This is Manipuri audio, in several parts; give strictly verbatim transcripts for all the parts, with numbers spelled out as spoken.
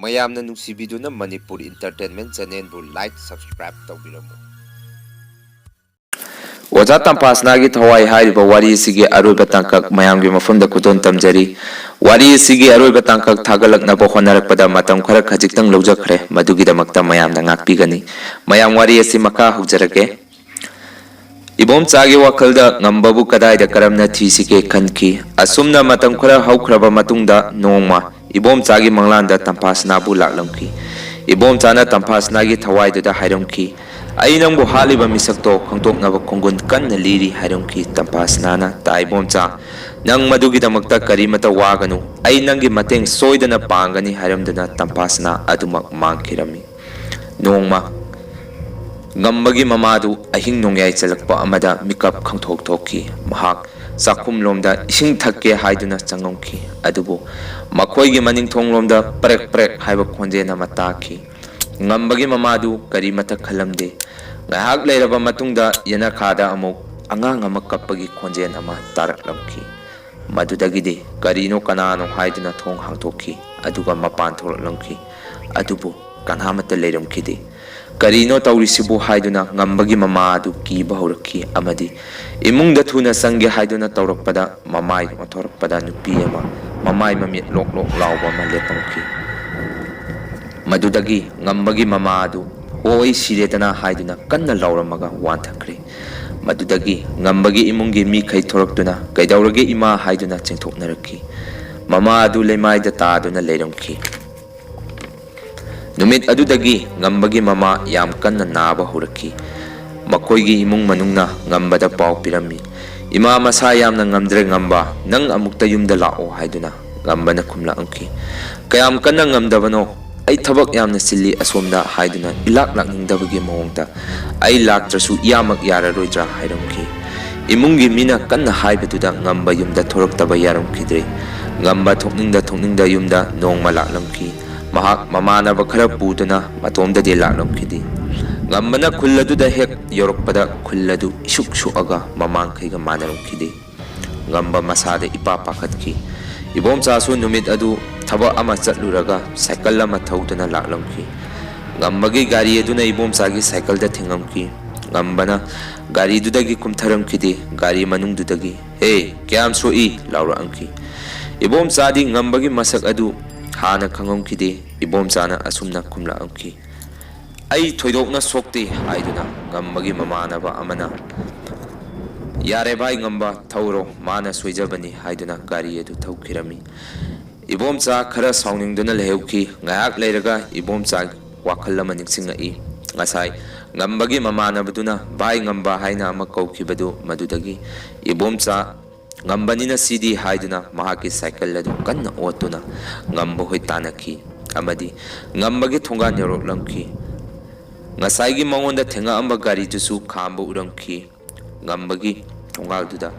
ꯃꯌꯥꯝꯅ ꯅꯨꯡꯁꯤꯕꯤꯗꯨꯅ ꯃꯅꯤꯄꯨꯔ Entertainment Channelꯕꯨ like, subscribe ꯇꯧꯕꯤꯔꯝꯃꯨ꯫ ꯑꯣꯖꯥ ꯇꯝꯐꯥꯁꯅꯥꯒꯤ ꯊꯋꯥꯏ ꯍꯥꯏꯔꯤꯕ ꯋꯥꯔꯤ ꯑꯁꯤꯒꯤ ꯑꯔꯣꯏꯕ ꯇꯥꯡꯀꯛ ꯃꯌꯥꯝꯒꯤ ꯃꯐꯝꯗ ꯈꯨꯗꯣꯜ ꯇꯝꯖꯔꯤ꯫ ꯋꯥꯔꯤ ꯑꯁꯤꯒꯤ ꯑꯔꯣꯏꯕ ꯇꯥꯡꯀꯛ ꯊꯥꯒꯠꯂꯛꯅꯕ ꯍꯣꯠꯅꯔꯛꯄꯗ ꯃꯇꯝ ꯈꯔ ꯈꯖꯤꯛꯇꯪ ꯂꯧꯖꯈ꯭ꯔꯦ, ꯃꯗꯨꯒꯤꯗꯃꯛꯇ ꯃꯌꯥꯝꯅ ꯉꯥꯛꯄꯤꯒꯅꯤ꯫ ꯃꯌꯥꯝ, ꯋꯥꯔꯤ ꯑꯁꯤ ꯃꯈꯥ ꯍꯧꯖꯔꯒꯦ꯫ ꯏꯕꯣꯝꯆꯥꯒꯤ ꯋꯥꯈꯜꯗ ꯉꯝꯕꯕꯨ ꯀꯗꯥꯏꯗ ꯀꯔꯝꯅ ꯊꯤꯁꯤꯒꯦ ꯈꯟꯈꯤ꯫ ꯑꯁꯨꯝꯅ ꯃꯇꯝ ꯈꯔ ꯍꯧꯈ꯭ꯔꯕ ꯃꯇꯨꯡꯗ ꯅꯣꯡꯃ ꯏꯕꯣꯝꯆꯥꯒꯤ ꯃꯪꯂꯥꯟꯗ ꯇꯝꯐꯥꯁꯅꯥꯕꯨ ꯂꯥꯛꯂꯝꯈꯤ꯫ ꯏꯕꯣꯝꯆꯥꯅ ꯇꯝꯐꯥꯁꯅꯥꯒꯤ ꯊꯋꯥꯏꯗꯨꯗ ꯍꯥꯏꯔꯝꯈꯤ, "ꯑꯩ ꯅꯪꯕꯨ ꯍꯥꯠꯂꯤꯕ ꯃꯤꯁꯛꯇꯣ ꯈꯪꯗꯣꯛꯅꯕ ꯈꯣꯡꯒꯨꯟ ꯀꯟꯅ ꯂꯤꯔꯤ" ꯍꯥꯏꯔꯝꯈꯤ꯫ ꯇꯝꯐꯥꯁꯅꯥꯅ, "ꯇꯥ ꯏꯕꯣꯝꯆꯥ, ꯅꯪ ꯃꯗꯨꯒꯤꯗꯃꯛꯇ ꯀꯔꯤꯃꯇ ꯋꯥꯒꯅꯨ, ꯑꯩ ꯅꯪꯒꯤ ꯃꯇꯦꯡ ꯁꯣꯏꯗꯅ ꯄꯥꯡꯒꯅꯤ" ꯍꯥꯏꯔꯝꯗꯨꯅ ꯇꯝꯐꯥꯁꯅꯥ ꯑꯗꯨꯃꯛ ꯃꯥꯡꯈꯤꯔꯝꯃꯤ꯫ ꯅꯣꯡꯃ ꯉꯝꯕꯒꯤ ꯃꯃꯥꯗꯨ ꯑꯍꯤꯡ ꯅꯣꯡꯌꯥꯏ ꯆꯜꯂꯛꯄ ꯑꯃꯗ ꯃꯤꯀꯞ ꯈꯪꯊꯣꯛ ꯊꯣꯛꯈꯤ꯫ ꯃꯍꯥꯛ ꯆꯥꯛꯈꯨꯝꯂꯣꯝꯗ ꯏꯁꯤꯡ ꯊꯛꯀꯦ ꯍꯥꯏꯗꯨꯅ ꯆꯪꯉꯝꯈꯤ꯫ ꯑꯗꯨꯕꯨ ꯃꯈꯣꯏꯒꯤ ꯃꯅꯤꯡꯊꯣꯡꯂꯣꯝꯗ ꯄ꯭ꯔꯦꯛ ꯄ꯭ꯔꯦꯛ ꯍꯥꯏꯕ ꯈꯣꯟꯖꯦꯜ ꯑꯃ ꯇꯥꯈꯤ꯫ ꯉꯝꯕꯒꯤ ꯃꯃꯥꯗꯨ ꯀꯔꯤꯃꯇ ꯈꯜꯂꯝꯗꯦ꯫ ꯉꯥꯏꯍꯥꯛ ꯂꯩꯔꯕ ꯃꯇꯨꯡꯗ ꯌꯦꯅꯈꯥꯗ ꯑꯃꯨꯛ ꯑꯉꯥꯡ ꯑꯃ ꯀꯞꯄꯒꯤ ꯈꯣꯟꯖꯦꯜ ꯑꯃ ꯇꯥꯔꯛꯂꯝꯈꯤ꯫ ꯃꯗꯨꯗꯒꯤꯗꯤ ꯀꯔꯤꯅꯣ ꯀꯅꯥꯅꯣ ꯍꯥꯏꯗꯨꯅ ꯊꯣꯡ ꯍꯥꯡꯗꯣꯛꯈꯤ, ꯑꯗꯨꯒ ꯃꯄꯥꯟ ꯊꯣꯛꯂꯛꯂꯝꯈꯤ꯫ ꯑꯗꯨꯕꯨ ꯀꯅꯥꯃꯠꯇ ꯂꯩꯔꯝꯈꯤꯗꯦ꯫ "ꯀꯔꯤꯅꯣ ꯇꯧꯔꯤꯁꯤꯕꯨ?" ꯍꯥꯏꯗꯨꯅ ꯉꯝꯕꯒꯤ ꯃꯃꯥ ꯑꯗꯨ ꯀꯤꯕ ꯍꯧꯔꯛꯈꯤ ꯑꯃꯗꯤ ꯏꯃꯨꯡꯗ ꯊꯨꯅ ꯆꯪꯒꯦ ꯍꯥꯏꯗꯨꯅ ꯇꯧꯔꯛꯄꯗ, ꯃꯃꯥꯏ ꯑꯣꯟꯊꯣꯔꯛꯄꯗ ꯅꯨꯄꯤ ꯑꯃ ꯃꯃꯥꯏ ꯃꯃꯤꯠ ꯂꯣꯛ ꯂꯣꯛ ꯂꯥꯎꯕ ꯑꯃ ꯂꯦꯞꯄꯝꯈꯤ꯫ ꯃꯗꯨꯗꯒꯤ ꯉꯝꯕꯒꯤ ꯃꯃꯥ ꯑꯗꯨ, "ꯍꯣꯏ, ꯁꯤꯔꯦꯗꯅ" ꯍꯥꯏꯗꯨꯅ ꯀꯟꯅ ꯂꯥꯎꯔꯝꯃꯒ ꯋꯥꯟꯊꯈ꯭ꯔꯦ꯫ ꯃꯗꯨꯗꯒꯤ ꯉꯝꯕꯒꯤ ꯏꯃꯨꯡꯒꯤ ꯃꯤꯈꯩ ꯊꯣꯔꯛꯇꯨꯅ, "ꯀꯩꯗꯧꯔꯒꯦ ꯏꯃꯥ?" ꯍꯥꯏꯗꯨꯅ ꯆꯦꯟꯊꯣꯛꯅꯔꯛꯈꯤ꯫ ꯃꯃꯥ ꯑꯗꯨ ꯂꯩꯃꯥꯏꯗ ꯇꯥꯗꯨꯅ ꯂꯩꯔꯝꯈꯤ꯫ ꯅꯨꯃꯤꯠ ꯑꯗꯨꯗꯒꯤ ꯉꯝꯕꯒꯤ ꯃꯃꯥ ꯌꯥꯝ ꯀꯟꯅ ꯅꯥꯕ ꯍꯧꯔꯛꯈꯤ꯫ ꯃꯈꯣꯏꯒꯤ ꯏꯃꯨꯡ ꯃꯅꯨꯡꯅ ꯉꯝꯕꯗ ꯄꯥꯎ ꯄꯤꯔꯝꯃꯤ, "ꯏꯃꯥ ꯃꯁꯥ ꯌꯥꯝꯅ ꯉꯝꯗ꯭ꯔꯦ ꯉꯝꯕ, ꯅꯪ ꯑꯃꯨꯛꯇ ꯌꯨꯝꯗ ꯂꯥꯛꯑꯣ" ꯍꯥꯏꯗꯨꯅ꯫ ꯉꯝꯕꯅ ꯈꯨꯝꯂꯛꯂꯝꯈꯤ, "ꯀꯌꯥꯝ ꯀꯟꯅ ꯉꯝꯗꯕꯅꯣ? ꯑꯩ ꯊꯕꯛ ꯌꯥꯝꯅ ꯆꯤꯜꯂꯤ ꯑꯁꯣꯝꯗ" ꯍꯥꯏꯗꯨꯅ ꯏꯂꯥꯛ ꯂꯥꯛꯅꯤꯡꯗꯕꯒꯤ ꯃꯑꯣꯡꯗ, "ꯑꯩ ꯂꯥꯛꯇ꯭ꯔꯁꯨ ꯏꯌꯥꯃꯛ ꯌꯥꯔꯔꯣꯏꯗ꯭ꯔꯥ?" ꯍꯥꯏꯔꯝꯈꯤ꯫ ꯏꯃꯨꯡꯒꯤ ꯃꯤꯅ ꯀꯟꯅ ꯍꯥꯏꯕꯗꯨꯗ ꯉꯝꯕ ꯌꯨꯝꯗ ꯊꯣꯔꯛꯇꯕ ꯌꯥꯔꯝꯈꯤꯗ꯭ꯔꯦ꯫ ꯉꯝꯕ ꯊꯣꯛꯅꯤꯡꯗ ꯊꯣꯛꯅꯤꯡꯗ ꯌꯨꯝꯗ ꯅꯣꯡꯃ ꯂꯥꯛꯂꯝꯈꯤ꯫ ꯃꯍꯥꯛ ꯃꯃꯥꯟꯅꯕ ꯈꯔ ꯄꯨꯗꯨꯅ ꯃꯇꯣꯝꯗꯗꯤ ꯂꯥꯛꯂꯝꯈꯤꯗꯦ꯫ ꯉꯝꯕꯅ ꯈꯨꯜ ꯑꯗꯨꯗ ꯍꯦꯛ ꯌꯧꯔꯛꯄꯗ ꯈꯨꯜ ꯑꯗꯨ ꯏꯁꯨꯛ ꯁꯨꯛꯑꯒ ꯃꯃꯥꯡꯈꯩꯒ ꯃꯥꯟꯅꯔꯝꯈꯤꯗꯦ꯫ ꯉꯝꯕ ꯃꯁꯥꯗ ꯏꯄꯥ ꯄꯥꯈꯠꯈꯤ꯫ ꯏꯕꯣꯝꯆꯥꯁꯨ ꯅꯨꯃꯤꯠ ꯑꯗꯨ ꯊꯕꯛ ꯑꯃ ꯆꯠꯂꯨꯔꯒ ꯁꯥꯏꯀꯜ ꯑꯃ ꯊꯧꯗꯨꯅ ꯂꯥꯛꯂꯝꯈꯤ꯫ ꯉꯝꯕꯒꯤ ꯒꯥꯔꯤ ꯑꯗꯨꯅ ꯏꯕꯣꯝꯆꯥꯒꯤ ꯁꯥꯏꯀꯜꯗ ꯊꯦꯡꯉꯝꯈꯤ꯫ ꯉꯝꯕꯅ ꯒꯥꯔꯤꯗꯨꯗꯒꯤ ꯀꯨꯝꯊꯔꯝꯈꯤꯗꯦ, ꯒꯥꯔꯤ ꯃꯅꯨꯡꯗꯨꯗꯒꯤ "ꯍꯦ, ꯀꯌꯥꯝ ꯁꯣꯛꯏ?" ꯂꯥꯎꯔꯛꯑꯝꯈꯤ꯫ ꯏꯕꯣꯝꯆꯥꯗꯤ ꯉꯝꯕꯒꯤ ꯃꯁꯛ ꯑꯗꯨ ꯍꯥꯟꯅ ꯈꯪꯉꯝꯈꯤꯗꯦ꯫ ꯏꯕꯣꯝꯆꯥꯅ ꯑꯁꯨꯝꯅ ꯈꯨꯝꯂꯛꯑꯝꯈꯤ, "ꯑꯩ ꯊꯣꯏꯗꯣꯛꯅ ꯁꯣꯛꯇꯦ" ꯍꯥꯏꯗꯨꯅ ꯉꯝꯕꯒꯤ ꯃꯃꯥꯟꯅꯕ ꯑꯃꯅ, "ꯌꯥꯔꯦ ꯚꯥꯏ ꯉꯝꯕ, ꯊꯧꯔꯣ, ꯃꯥꯅ ꯁꯣꯏꯖꯕꯅꯤ" ꯍꯥꯏꯗꯨꯅ ꯒꯥꯔꯤ ꯑꯗꯨ ꯊꯧꯈꯤꯔꯝꯃꯤ꯫ ꯏꯕꯣꯝꯆꯥ ꯈꯔ ꯁꯥꯎꯅꯤꯡꯗꯨꯅ ꯂꯩꯍꯧꯈꯤ꯫ ꯉꯥꯏꯍꯥꯛ ꯂꯩꯔꯒ ꯏꯕꯣꯝꯆꯥ ꯋꯥꯈꯜ ꯑꯃ ꯅꯤꯡꯁꯤꯡꯉꯛꯏ꯫ ꯉꯁꯥꯏ ꯉꯝꯕꯒꯤ ꯃꯃꯥꯟꯅꯕꯗꯨꯅ "ꯚꯥꯏ ꯉꯝꯕ" ꯍꯥꯏꯅ ꯑꯃ ꯀꯧꯈꯤꯕꯗꯨ, ꯃꯗꯨꯗꯒꯤ ꯏꯕꯣꯝꯆꯥ "ꯉꯝꯕꯅꯤꯅ ꯁꯤꯗꯤ" ꯍꯥꯏꯗꯨꯅ ꯃꯍꯥꯛꯀꯤ ꯁꯥꯏꯀꯜ ꯑꯗꯨ ꯀꯟꯅ ꯑꯣꯠꯇꯨꯅ ꯉꯝꯕ ꯍꯣꯏ ꯇꯥꯟꯅꯈꯤ ꯑꯃꯗꯤ ꯉꯝꯕꯒꯤ ꯊꯣꯡꯒꯥꯟ ꯌꯧꯔꯛꯂꯝꯈꯤ꯫ ꯉꯁꯥꯏꯒꯤ ꯃꯉꯣꯟꯗ ꯊꯦꯡꯉꯛꯑꯝꯕ ꯒꯥꯔꯤꯗꯨꯁꯨ ꯈꯥꯝꯕ ꯎꯔꯝꯈꯤ ꯉꯝꯕꯒꯤ ꯊꯣꯡꯒꯥꯜꯗꯨꯗ꯫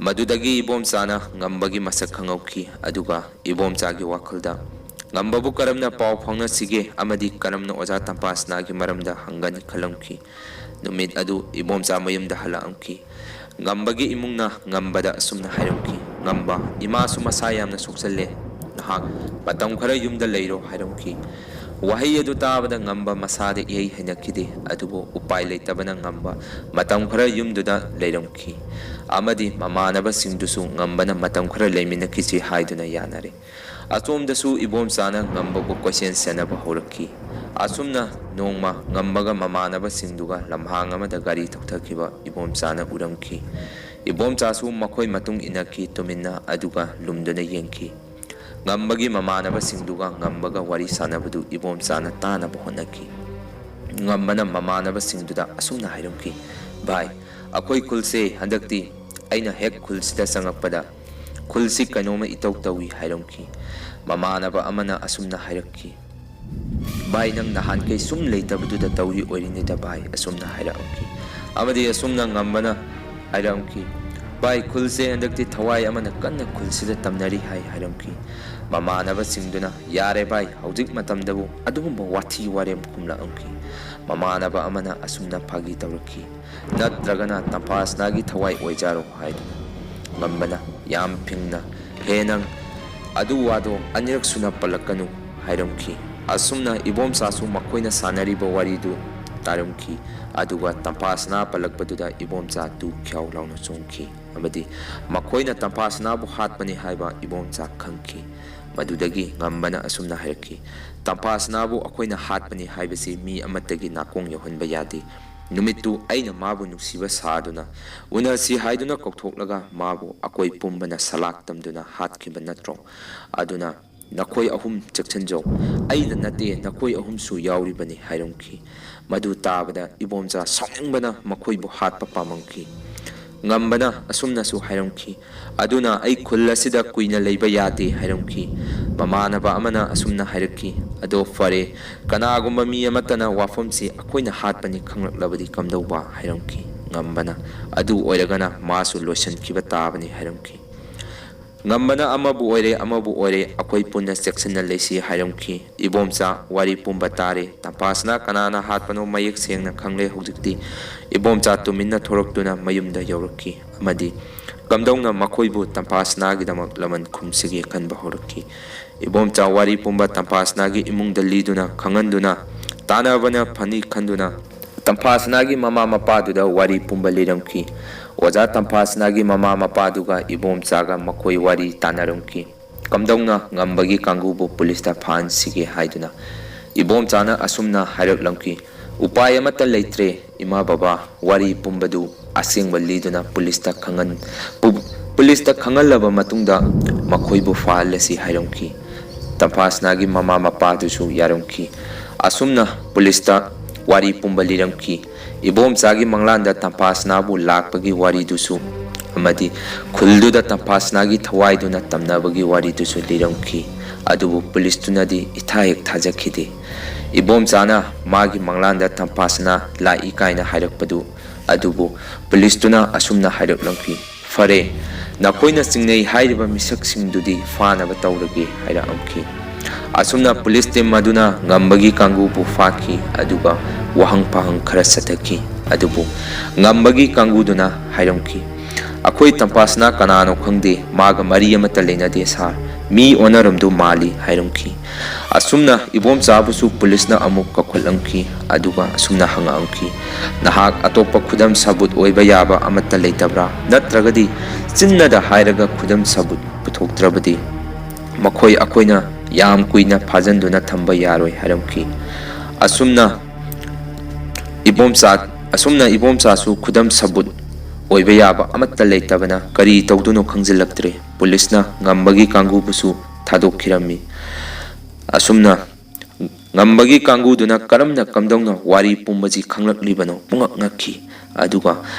ꯃꯗꯨꯗꯒꯤ ꯏꯕꯣꯝꯆꯥꯅ ꯉꯝꯕꯒꯤ ꯃꯁꯛ ꯈꯪꯍꯧꯈꯤ꯫ ꯑꯗꯨꯒ ꯏꯕꯣꯝꯆꯥꯒꯤ ꯋꯥꯈꯜꯗ, "ꯉꯝꯕꯕꯨ ꯀꯔꯝꯅ ꯄꯥꯎ ꯐꯥꯎꯅꯁꯤꯒꯦ ꯑꯃꯗꯤ ꯀꯔꯝꯅ ꯑꯣꯖꯥ ꯇꯝꯄꯥꯁꯅꯥꯒꯤ ꯃꯔꯝꯗ ꯍꯪꯒꯅꯤ?" ꯈꯜꯂꯝꯈꯤ꯫ ꯅꯨꯃꯤꯠ ꯑꯗꯨ ꯏꯕꯣꯝꯆꯥ ꯃꯌꯨꯝꯗ ꯍꯜꯂꯛꯑꯝꯈꯤ꯫ ꯉꯝꯕꯒꯤ ꯏꯃꯨꯡꯅ ꯉꯝꯕꯗ ꯑꯁꯨꯝꯅ ꯍꯥꯏꯔꯝꯈꯤ, "ꯉꯝꯕ, ꯏꯃꯥꯁꯨ ꯃꯁꯥ ꯌꯥꯝꯅ ꯁꯣꯛꯆꯜꯂꯦ, ꯅꯍꯥꯛ ꯃꯇꯝ ꯈꯔ ꯌꯨꯝꯗ ꯂꯩꯔꯣ" ꯍꯥꯏꯔꯝꯈꯤ꯫ ꯋꯥꯍꯩ ꯑꯗꯨ ꯇꯥꯕꯗ ꯉꯝꯕ ꯃꯁꯥꯗ ꯏꯍꯩ ꯍꯩꯅꯈꯤꯗꯦ, ꯑꯗꯨꯕꯨ ꯎꯄꯥꯏ ꯂꯩꯇꯕꯅ ꯉꯝꯕ ꯃꯇꯝ ꯈꯔ ꯌꯨꯝꯗꯨꯗ ꯂꯩꯔꯝꯈꯤ ꯑꯃꯗꯤ ꯃꯃꯥꯟꯅꯕꯁꯤꯡꯗꯨꯁꯨ ꯉꯝꯕꯅ ꯃꯇꯝ ꯈꯔ ꯂꯩꯃꯤꯟꯅꯈꯤꯁꯤ ꯍꯥꯏꯗꯨꯅ ꯌꯥꯅꯔꯦ꯫ ꯑꯁꯣꯝꯗꯁꯨ ꯏꯕꯣꯝꯆꯥꯅ ꯉꯝꯕꯕꯨ ꯀꯣꯏꯁꯦꯟ ꯁꯦꯟꯅꯕ ꯍꯧꯔꯛꯈꯤ꯫ ꯑꯁꯨꯝꯅ ꯅꯣꯡꯃ ꯉꯝꯕꯒ ꯃꯃꯥꯟꯅꯕꯁꯤꯡꯗꯨꯒ ꯂꯝꯍꯥꯡ ꯑꯃꯗ ꯒꯥꯔꯤ ꯊꯧꯊꯈꯤꯕ ꯏꯕꯣꯝꯆꯥꯅ ꯎꯔꯝꯈꯤ꯫ ꯏꯕꯣꯝꯆꯥꯁꯨ ꯃꯈꯣꯏ ꯃꯇꯨꯡ ꯏꯟꯅꯈꯤ ꯇꯨꯃꯤꯟꯅ, ꯑꯗꯨꯒ ꯂꯨꯝꯗꯨꯅ ꯌꯦꯡꯈꯤ꯫ ꯉꯝꯕꯒꯤ ꯃꯃꯥꯟꯅꯕꯁꯤꯡꯗꯨꯒ ꯉꯝꯕꯒ ꯋꯥꯔꯤ ꯁꯥꯟꯅꯕꯗꯨ ꯏꯕꯣꯝꯆꯥꯅ ꯇꯥꯅꯕ ꯍꯣꯠꯅꯈꯤ꯫ ꯉꯝꯕꯅ ꯃꯃꯥꯟꯅꯕꯁꯤꯡꯗꯨꯗ ꯑꯁꯨꯝꯅ ꯍꯥꯏꯔꯝꯈꯤ, "ꯚꯥꯏ, ꯑꯩꯈꯣꯏ ꯈꯨꯜꯁꯦ ꯍꯟꯗꯛꯇꯤ ꯑꯩꯅ ꯍꯦꯛ ꯈꯨꯜꯁꯤꯗ ꯆꯪꯉꯛꯄꯗ ꯈꯨꯜꯁꯤ ꯀꯩꯅꯣꯝꯃ ꯏꯇꯧ ꯇꯧꯏ" ꯍꯥꯏꯔꯝꯈꯤ꯫ ꯃꯃꯥꯟꯅꯕ ꯑꯃꯅ ꯑꯁꯨꯝꯅ ꯍꯥꯏꯔꯛꯈꯤ, "ꯚꯥꯏ, ꯅꯪ ꯅꯍꯥꯟꯈꯩ ꯁꯨꯝ ꯂꯩꯇꯕꯗꯨꯗ ꯇꯧꯔꯤ ꯑꯣꯏꯔꯤꯅꯤꯗ ꯚꯥꯏ", ꯑꯁꯨꯝꯅ ꯍꯥꯏꯔꯛꯑꯝꯈꯤ꯫ ꯑꯃꯗꯤ ꯑꯁꯨꯝꯅ ꯉꯝꯕꯅ ꯍꯥꯏꯔꯛꯑꯝꯈꯤ, "ꯚꯥꯏ, ꯈꯨꯜꯁꯦ ꯍꯟꯗꯛꯇꯤ ꯊꯋꯥꯏ ꯑꯃꯅ ꯀꯟꯅ ꯈꯨꯜꯁꯤꯗ ꯇꯝꯅꯔꯤ ꯍꯥꯏ" ꯍꯥꯏꯔꯝꯈꯤ꯫ ꯃꯃꯥꯟꯅꯕꯁꯤꯡꯗꯨꯅ, "ꯌꯥꯔꯦ ꯚꯥꯏ, ꯍꯧꯖꯤꯛ ꯃꯇꯝꯗꯕꯨ ꯑꯗꯨꯒꯨꯝꯕ ꯋꯥꯊꯤ ꯋꯥꯔꯦꯝ" ꯈꯨꯝꯂꯛꯑꯝꯈꯤ꯫ ꯃꯃꯥꯟꯅꯕ ꯑꯃꯅ ꯑꯁꯨꯝꯅ ꯐꯥꯒꯤ ꯇꯧꯔꯛꯈꯤ, "ꯅꯠꯇ꯭ꯔꯒꯅ ꯇꯝꯐꯥꯁꯅꯥꯒꯤ ꯊꯋꯥꯏ ꯑꯣꯏꯖꯥꯔꯣ" ꯍꯥꯏꯗꯨꯅ꯫ ꯉꯝꯕꯅ ꯌꯥꯝ ꯐꯤꯡꯅ, "ꯍꯦ ꯅꯪ, ꯑꯗꯨ ꯋꯥꯗꯣ ꯑꯅꯤꯔꯛ ꯁꯨꯅ ꯄꯜꯂꯛꯀꯅꯨ ꯍꯥꯏꯔꯝꯈꯤ꯫ ꯑꯁꯨꯝꯅ ꯏꯕꯣꯝꯆꯥꯁꯨ ꯃꯈꯣꯏꯅ ꯁꯥꯟꯅꯔꯤꯕ ꯋꯥꯔꯤꯗꯨ ꯇꯥꯔꯝꯈꯤ꯫ ꯑꯗꯨꯒ ꯇꯝꯐꯥꯁꯅꯥ ꯄꯜꯂꯛꯄꯗꯨꯗ ꯏꯕꯣꯝꯆꯥ ꯇꯨ ꯈ꯭ꯌꯥꯎ ꯂꯥꯎꯅ ꯆꯣꯡꯈꯤ ꯑꯃꯗꯤ ꯃꯈꯣꯏꯅ ꯇꯝꯐꯥꯁꯅꯥꯕꯨ ꯍꯥꯠꯄꯅꯤ ꯍꯥꯏꯕ ꯏꯕꯣꯝꯆꯥ ꯈꯪꯈꯤ꯫ ꯃꯗꯨꯗꯒꯤ ꯉꯝꯕꯅ ꯑꯁꯨꯝꯅ ꯍꯥꯏꯔꯛꯈꯤ, "ꯇꯝꯐꯥꯁꯅꯥꯕꯨ ꯑꯩꯈꯣꯏꯅ ꯍꯥꯠꯄꯅꯤ ꯍꯥꯏꯕꯁꯤ ꯃꯤ ꯑꯃꯠꯇꯒꯤ ꯅꯥꯀꯣꯡ ꯌꯧꯍꯟꯕ ꯌꯥꯗꯦ꯫ ꯅꯨꯃꯤꯠꯇꯨ ꯑꯩꯅ ꯃꯥꯕꯨ ꯅꯨꯡꯁꯤꯕ ꯁꯥꯗꯨꯅ, ꯎꯅꯁꯤ ꯍꯥꯏꯗꯨꯅ ꯀꯧꯊꯣꯛꯂꯒ ꯃꯥꯕꯨ ꯑꯩꯈꯣꯏ ꯄꯨꯝꯕꯅ ꯁꯂꯥꯛ ꯇꯝꯗꯨꯅ ꯍꯥꯠꯈꯤꯕ ꯅꯠꯇ꯭ꯔꯣ? ꯑꯗꯨꯅ ꯅꯈꯣꯏ ꯑꯍꯨꯝ ꯆꯦꯛꯁꯤꯟꯖꯧ꯫ ꯑꯩꯗ ꯅꯠꯇꯦ, ꯅꯈꯣꯏ ꯑꯍꯨꯝꯁꯨ ꯌꯥꯎꯔꯤꯕꯅꯤ" ꯍꯥꯏꯔꯝꯈꯤ꯫ ꯃꯗꯨ ꯇꯥꯕꯗ ꯏꯕꯣꯝꯆꯥ ꯁꯥꯎꯅꯤꯡꯕꯅ ꯃꯈꯣꯏꯕꯨ ꯍꯥꯠꯄ ꯄꯥꯝꯃꯝꯈꯤ꯫ ꯉꯝꯕꯅ ꯑꯁꯨꯝꯅꯁꯨ ꯍꯥꯏꯔꯝꯈꯤ, "ꯑꯗꯨꯅ ꯑꯩ ꯈꯨꯜ ꯑꯁꯤꯗ ꯀꯨꯏꯅ ꯂꯩꯕ ꯌꯥꯗꯦ" ꯍꯥꯏꯔꯝꯈꯤ꯫ ꯃꯃꯥꯟꯅꯕ ꯑꯃꯅ ꯑꯁꯨꯝꯅ ꯍꯥꯏꯔꯛꯈꯤ, "ꯑꯗꯣ ꯐꯔꯦ, ꯀꯅꯥꯒꯨꯝꯕ ꯃꯤ ꯑꯃꯠꯇꯅ ꯋꯥꯐꯝꯁꯤ ꯑꯩꯈꯣꯏꯅ ꯍꯥꯠꯄꯅꯤ ꯈꯪꯂꯛꯂꯕꯗꯤ ꯀꯝꯗꯧꯕ?" ꯍꯥꯏꯔꯝꯈꯤ꯫ ꯉꯝꯕꯅ, "ꯑꯗꯨ ꯑꯣꯏꯔꯒꯅ ꯃꯥꯁꯨ ꯂꯣꯏꯁꯤꯟꯈꯤꯕ ꯇꯥꯕꯅꯤ" ꯍꯥꯏꯔꯝꯈꯤ꯫ ꯉꯝꯕꯅ ꯑꯃꯕꯨ ꯑꯣꯏꯔꯦ, ꯑꯃꯕꯨ ꯑꯣꯏꯔꯦ, ꯑꯩꯈꯣꯏ ꯄꯨꯟꯅ ꯆꯦꯛꯁꯤꯟꯅ ꯂꯩꯁꯤ ꯍꯥꯏꯔꯝꯈꯤ꯫ ꯏꯕꯣꯝꯆꯥ, ꯋꯥꯔꯤ ꯄꯨꯝꯕ ꯇꯥꯔꯦ꯫ ꯇꯝꯐꯥꯁꯅꯥ ꯀꯅꯥꯅ ꯍꯥꯠꯄꯅꯣ ꯃꯌꯦꯛ ꯁꯦꯡꯅ ꯈꯪꯂꯦ ꯍꯧꯖꯤꯛꯇꯤ꯫ ꯏꯕꯣꯝꯆꯥ ꯇꯨꯃꯤꯟꯅ ꯊꯣꯔꯛꯇꯨꯅ ꯃꯌꯨꯝꯗ ꯌꯧꯔꯛꯈꯤ ꯑꯃꯗꯤ ꯀꯝꯗꯧꯅ ꯃꯈꯣꯏꯕꯨ ꯇꯝꯐꯥꯁꯅꯥꯒꯤꯗꯃꯛ ꯂꯃꯟ ꯈꯨꯝꯁꯤꯒꯦ ꯈꯟꯕ ꯍꯧꯔꯛꯈꯤ꯫ ꯏꯕꯣꯝꯆꯥ ꯋꯥꯔꯤ ꯄꯨꯝꯕ ꯇꯝꯐꯥꯁꯅꯥꯒꯤ ꯏꯃꯨꯡꯗ ꯂꯤꯗꯨꯅ, ꯈꯪꯍꯟꯗꯨꯅ, ꯇꯥꯟꯅꯕꯅ ꯐꯅꯤ ꯈꯟꯗꯨꯅ ꯇꯝꯐꯥꯁꯅꯥꯒꯤ ꯃꯃꯥ ꯃꯄꯥꯗꯨꯗ ꯋꯥꯔꯤ ꯄꯨꯝꯕ ꯂꯤꯔꯝꯈꯤ꯫ ꯑꯣꯖꯥ ꯇꯝꯐꯥꯁꯅꯥꯒꯤ ꯃꯃꯥ ꯃꯄꯥꯗꯨꯒ ꯏꯕꯣꯝꯆꯥꯒ ꯃꯈꯣꯏ ꯋꯥꯔꯤ ꯇꯥꯟꯅꯔꯝꯈꯤ꯫ ꯀꯝꯗꯧꯅ ꯉꯝꯕꯒꯤ ꯀꯥꯡꯕꯨꯕꯨ ꯄꯨꯂꯤꯁꯇ ꯐꯥꯍꯟꯁꯤꯒꯦ ꯍꯥꯏꯗꯨꯅ꯫ ꯏꯕꯣꯝꯆꯥꯅ ꯑꯁꯨꯝꯅ ꯍꯥꯏꯔꯛꯂꯝꯈꯤ, "ꯎꯄꯥꯏ ꯑꯃꯠꯇ ꯂꯩꯇ꯭ꯔꯦ, ꯏꯃꯥ ꯕꯕꯥ, ꯋꯥꯔꯤ ꯄꯨꯝꯕꯗꯨ ꯑꯁꯦꯡꯕ ꯂꯤꯗꯨꯅ ꯄꯨꯂꯤꯁꯇ ꯈꯪꯍꯟ-, ꯄꯨ-, ꯄꯨꯂꯤꯁꯇ ꯈꯪꯍꯜꯂꯕ ꯃꯇꯨꯡꯗ ꯃꯈꯣꯏꯕꯨ ꯐꯥꯍꯜꯂꯁꯤ" ꯍꯥꯏꯔꯝꯈꯤ꯫ ꯇꯝꯐꯥꯁꯅꯥꯒꯤ ꯃꯃꯥ ꯃꯄꯥꯗꯨꯁꯨ ꯌꯥꯔꯝꯈꯤ꯫ ꯑꯁꯨꯝꯅ ꯄꯨꯂꯤꯁꯇ ꯋꯥꯔꯤ ꯄꯨꯝꯕ ꯂꯤꯔꯝꯈꯤ꯫ ꯏꯕꯣꯝꯆꯥꯒꯤ ꯃꯪꯂꯥꯟꯗ ꯇꯝꯐꯥꯁꯅꯥꯕꯨ ꯂꯥꯛꯄꯒꯤ ꯋꯥꯔꯤꯗꯨꯁꯨ ꯑꯃꯗꯤ ꯈꯨꯜꯗꯨꯗ ꯇꯝꯐꯥꯁꯅꯥꯒꯤ ꯊꯋꯥꯏꯗꯨꯅ ꯇꯝꯅꯕꯒꯤ ꯋꯥꯔꯤꯗꯨꯁꯨ ꯂꯤꯔꯝꯈꯤ꯫ ꯑꯗꯨꯕꯨ ꯄꯨꯂꯤꯁꯇꯨꯅꯗꯤ ꯏꯊꯥ ꯍꯦꯛ ꯊꯥꯖꯈꯤꯗꯦ꯫ ꯏꯕꯣꯝꯆꯥꯅ ꯃꯥꯒꯤ ꯃꯪꯂꯥꯟꯗ ꯇꯝꯐꯥꯁꯅꯥ ꯂꯥꯛꯏ ꯀꯥꯏꯅ ꯍꯥꯏꯔꯛꯄꯗꯨ ꯑꯗꯨꯕꯨ ꯄꯨꯂꯤꯁꯇꯨꯅ ꯑꯁꯨꯝꯅ ꯍꯥꯏꯔꯛꯂꯝꯈꯤ, "ꯐꯔꯦ, ꯅꯈꯣꯏꯅ ꯆꯤꯡꯅꯩ ꯍꯥꯏꯔꯤꯕ ꯃꯤꯁꯛꯁꯤꯡꯗꯨꯗꯤ ꯐꯥꯅꯕ ꯇꯧꯔꯒꯦ" ꯍꯥꯏꯔꯛꯂꯝꯈꯤ꯫ ꯑꯁꯨꯝꯅ ꯄꯨꯂꯤꯁ ꯇꯤꯝ ꯑꯗꯨꯅ ꯉꯝꯕꯒꯤ ꯀꯥꯡꯕꯨꯕꯨ ꯐꯥꯈꯤ, ꯑꯗꯨꯒ ꯋꯥꯍꯪ ꯄꯥꯍꯪ ꯈꯔ ꯆꯠꯊꯈꯤ꯫ ꯑꯗꯨꯕꯨ ꯉꯝꯕꯒꯤ ꯀꯥꯡꯕꯨꯗꯨꯅ ꯍꯥꯏꯔꯝꯈꯤ, "ꯑꯩꯈꯣꯏ ꯇꯝꯄꯥꯁꯅꯥ ꯀꯅꯥꯅꯣ ꯈꯪꯗꯦ, ꯃꯥꯒ ꯃꯔꯤ ꯑꯃꯠꯇ ꯂꯩꯅꯗꯦ ꯁꯥꯔ, ꯃꯤ ꯑꯣꯟꯅꯔꯝꯗꯧ ꯃꯥꯜꯂꯤ" ꯍꯥꯏꯔꯝꯈꯤ꯫ ꯑꯁꯨꯝꯅ ꯏꯕꯣꯝꯆꯥꯕꯨꯁꯨ ꯄꯨꯂꯤꯁꯅ ꯑꯃꯨꯛ ꯀꯧꯈꯠꯂꯝꯈꯤ, ꯑꯗꯨꯒ ꯑꯁꯨꯝꯅ ꯍꯪꯉꯛꯑꯝꯈꯤ, "ꯅꯍꯥꯛ ꯑꯇꯣꯞꯄ ꯈꯨꯗꯝ ꯁꯥꯕꯨꯠ ꯑꯣꯏꯕ ꯌꯥꯕ ꯑꯃꯠꯇ ꯂꯩꯇꯕ꯭ꯔꯥ? ꯅꯠꯇ꯭ꯔꯒꯗꯤ ꯆꯤꯟꯅꯗ ꯍꯥꯏꯔꯒ ꯈꯨꯗꯝ ꯁꯥꯕꯨꯠ ꯄꯨꯊꯣꯛꯇ꯭ꯔꯕꯗꯤ ꯃꯈꯣꯏ ꯑꯩꯈꯣꯏꯅ ꯌꯥꯝ ꯀꯨꯏꯅ ꯐꯥꯖꯟꯗꯨꯅ ꯊꯝꯕ ꯌꯥꯔꯣꯏ" ꯍꯥꯏꯔꯝꯈꯤ꯫ ꯑꯁꯨꯝꯅ ꯏꯕꯣꯝꯆꯥ, ꯑꯁꯨꯝꯅ ꯏꯕꯣꯝꯆꯥꯁꯨ ꯈꯨꯗꯝ ꯁꯥꯕꯨꯠ ꯑꯣꯏꯕ ꯌꯥꯕ ꯑꯃꯠꯇ ꯂꯩꯇꯕꯅ ꯀꯔꯤ ꯇꯧꯗꯨꯅꯣ ꯈꯪꯖꯤꯜꯂꯛꯇ꯭ꯔꯦ꯫ ꯄꯨꯂꯤꯁꯅ ꯉꯝꯕꯒꯤ ꯀꯥꯡꯕꯨꯕꯨꯁꯨ ꯊꯥꯗꯣꯛꯈꯤꯔꯝꯃꯤ꯫ ꯑꯁꯨꯝꯅ ꯉꯝꯕꯒꯤ ꯀꯥꯡꯕꯨꯗꯨꯅ ꯀꯔꯝꯅ ꯀꯝꯗꯧꯅ ꯋꯥꯔꯤ ꯄꯨꯝꯕꯁꯤ ꯈꯪꯂꯛꯂꯤꯕꯅꯣ ꯄꯨꯡꯉꯛ ꯉꯛꯈꯤ꯫ ꯑꯗꯨꯒ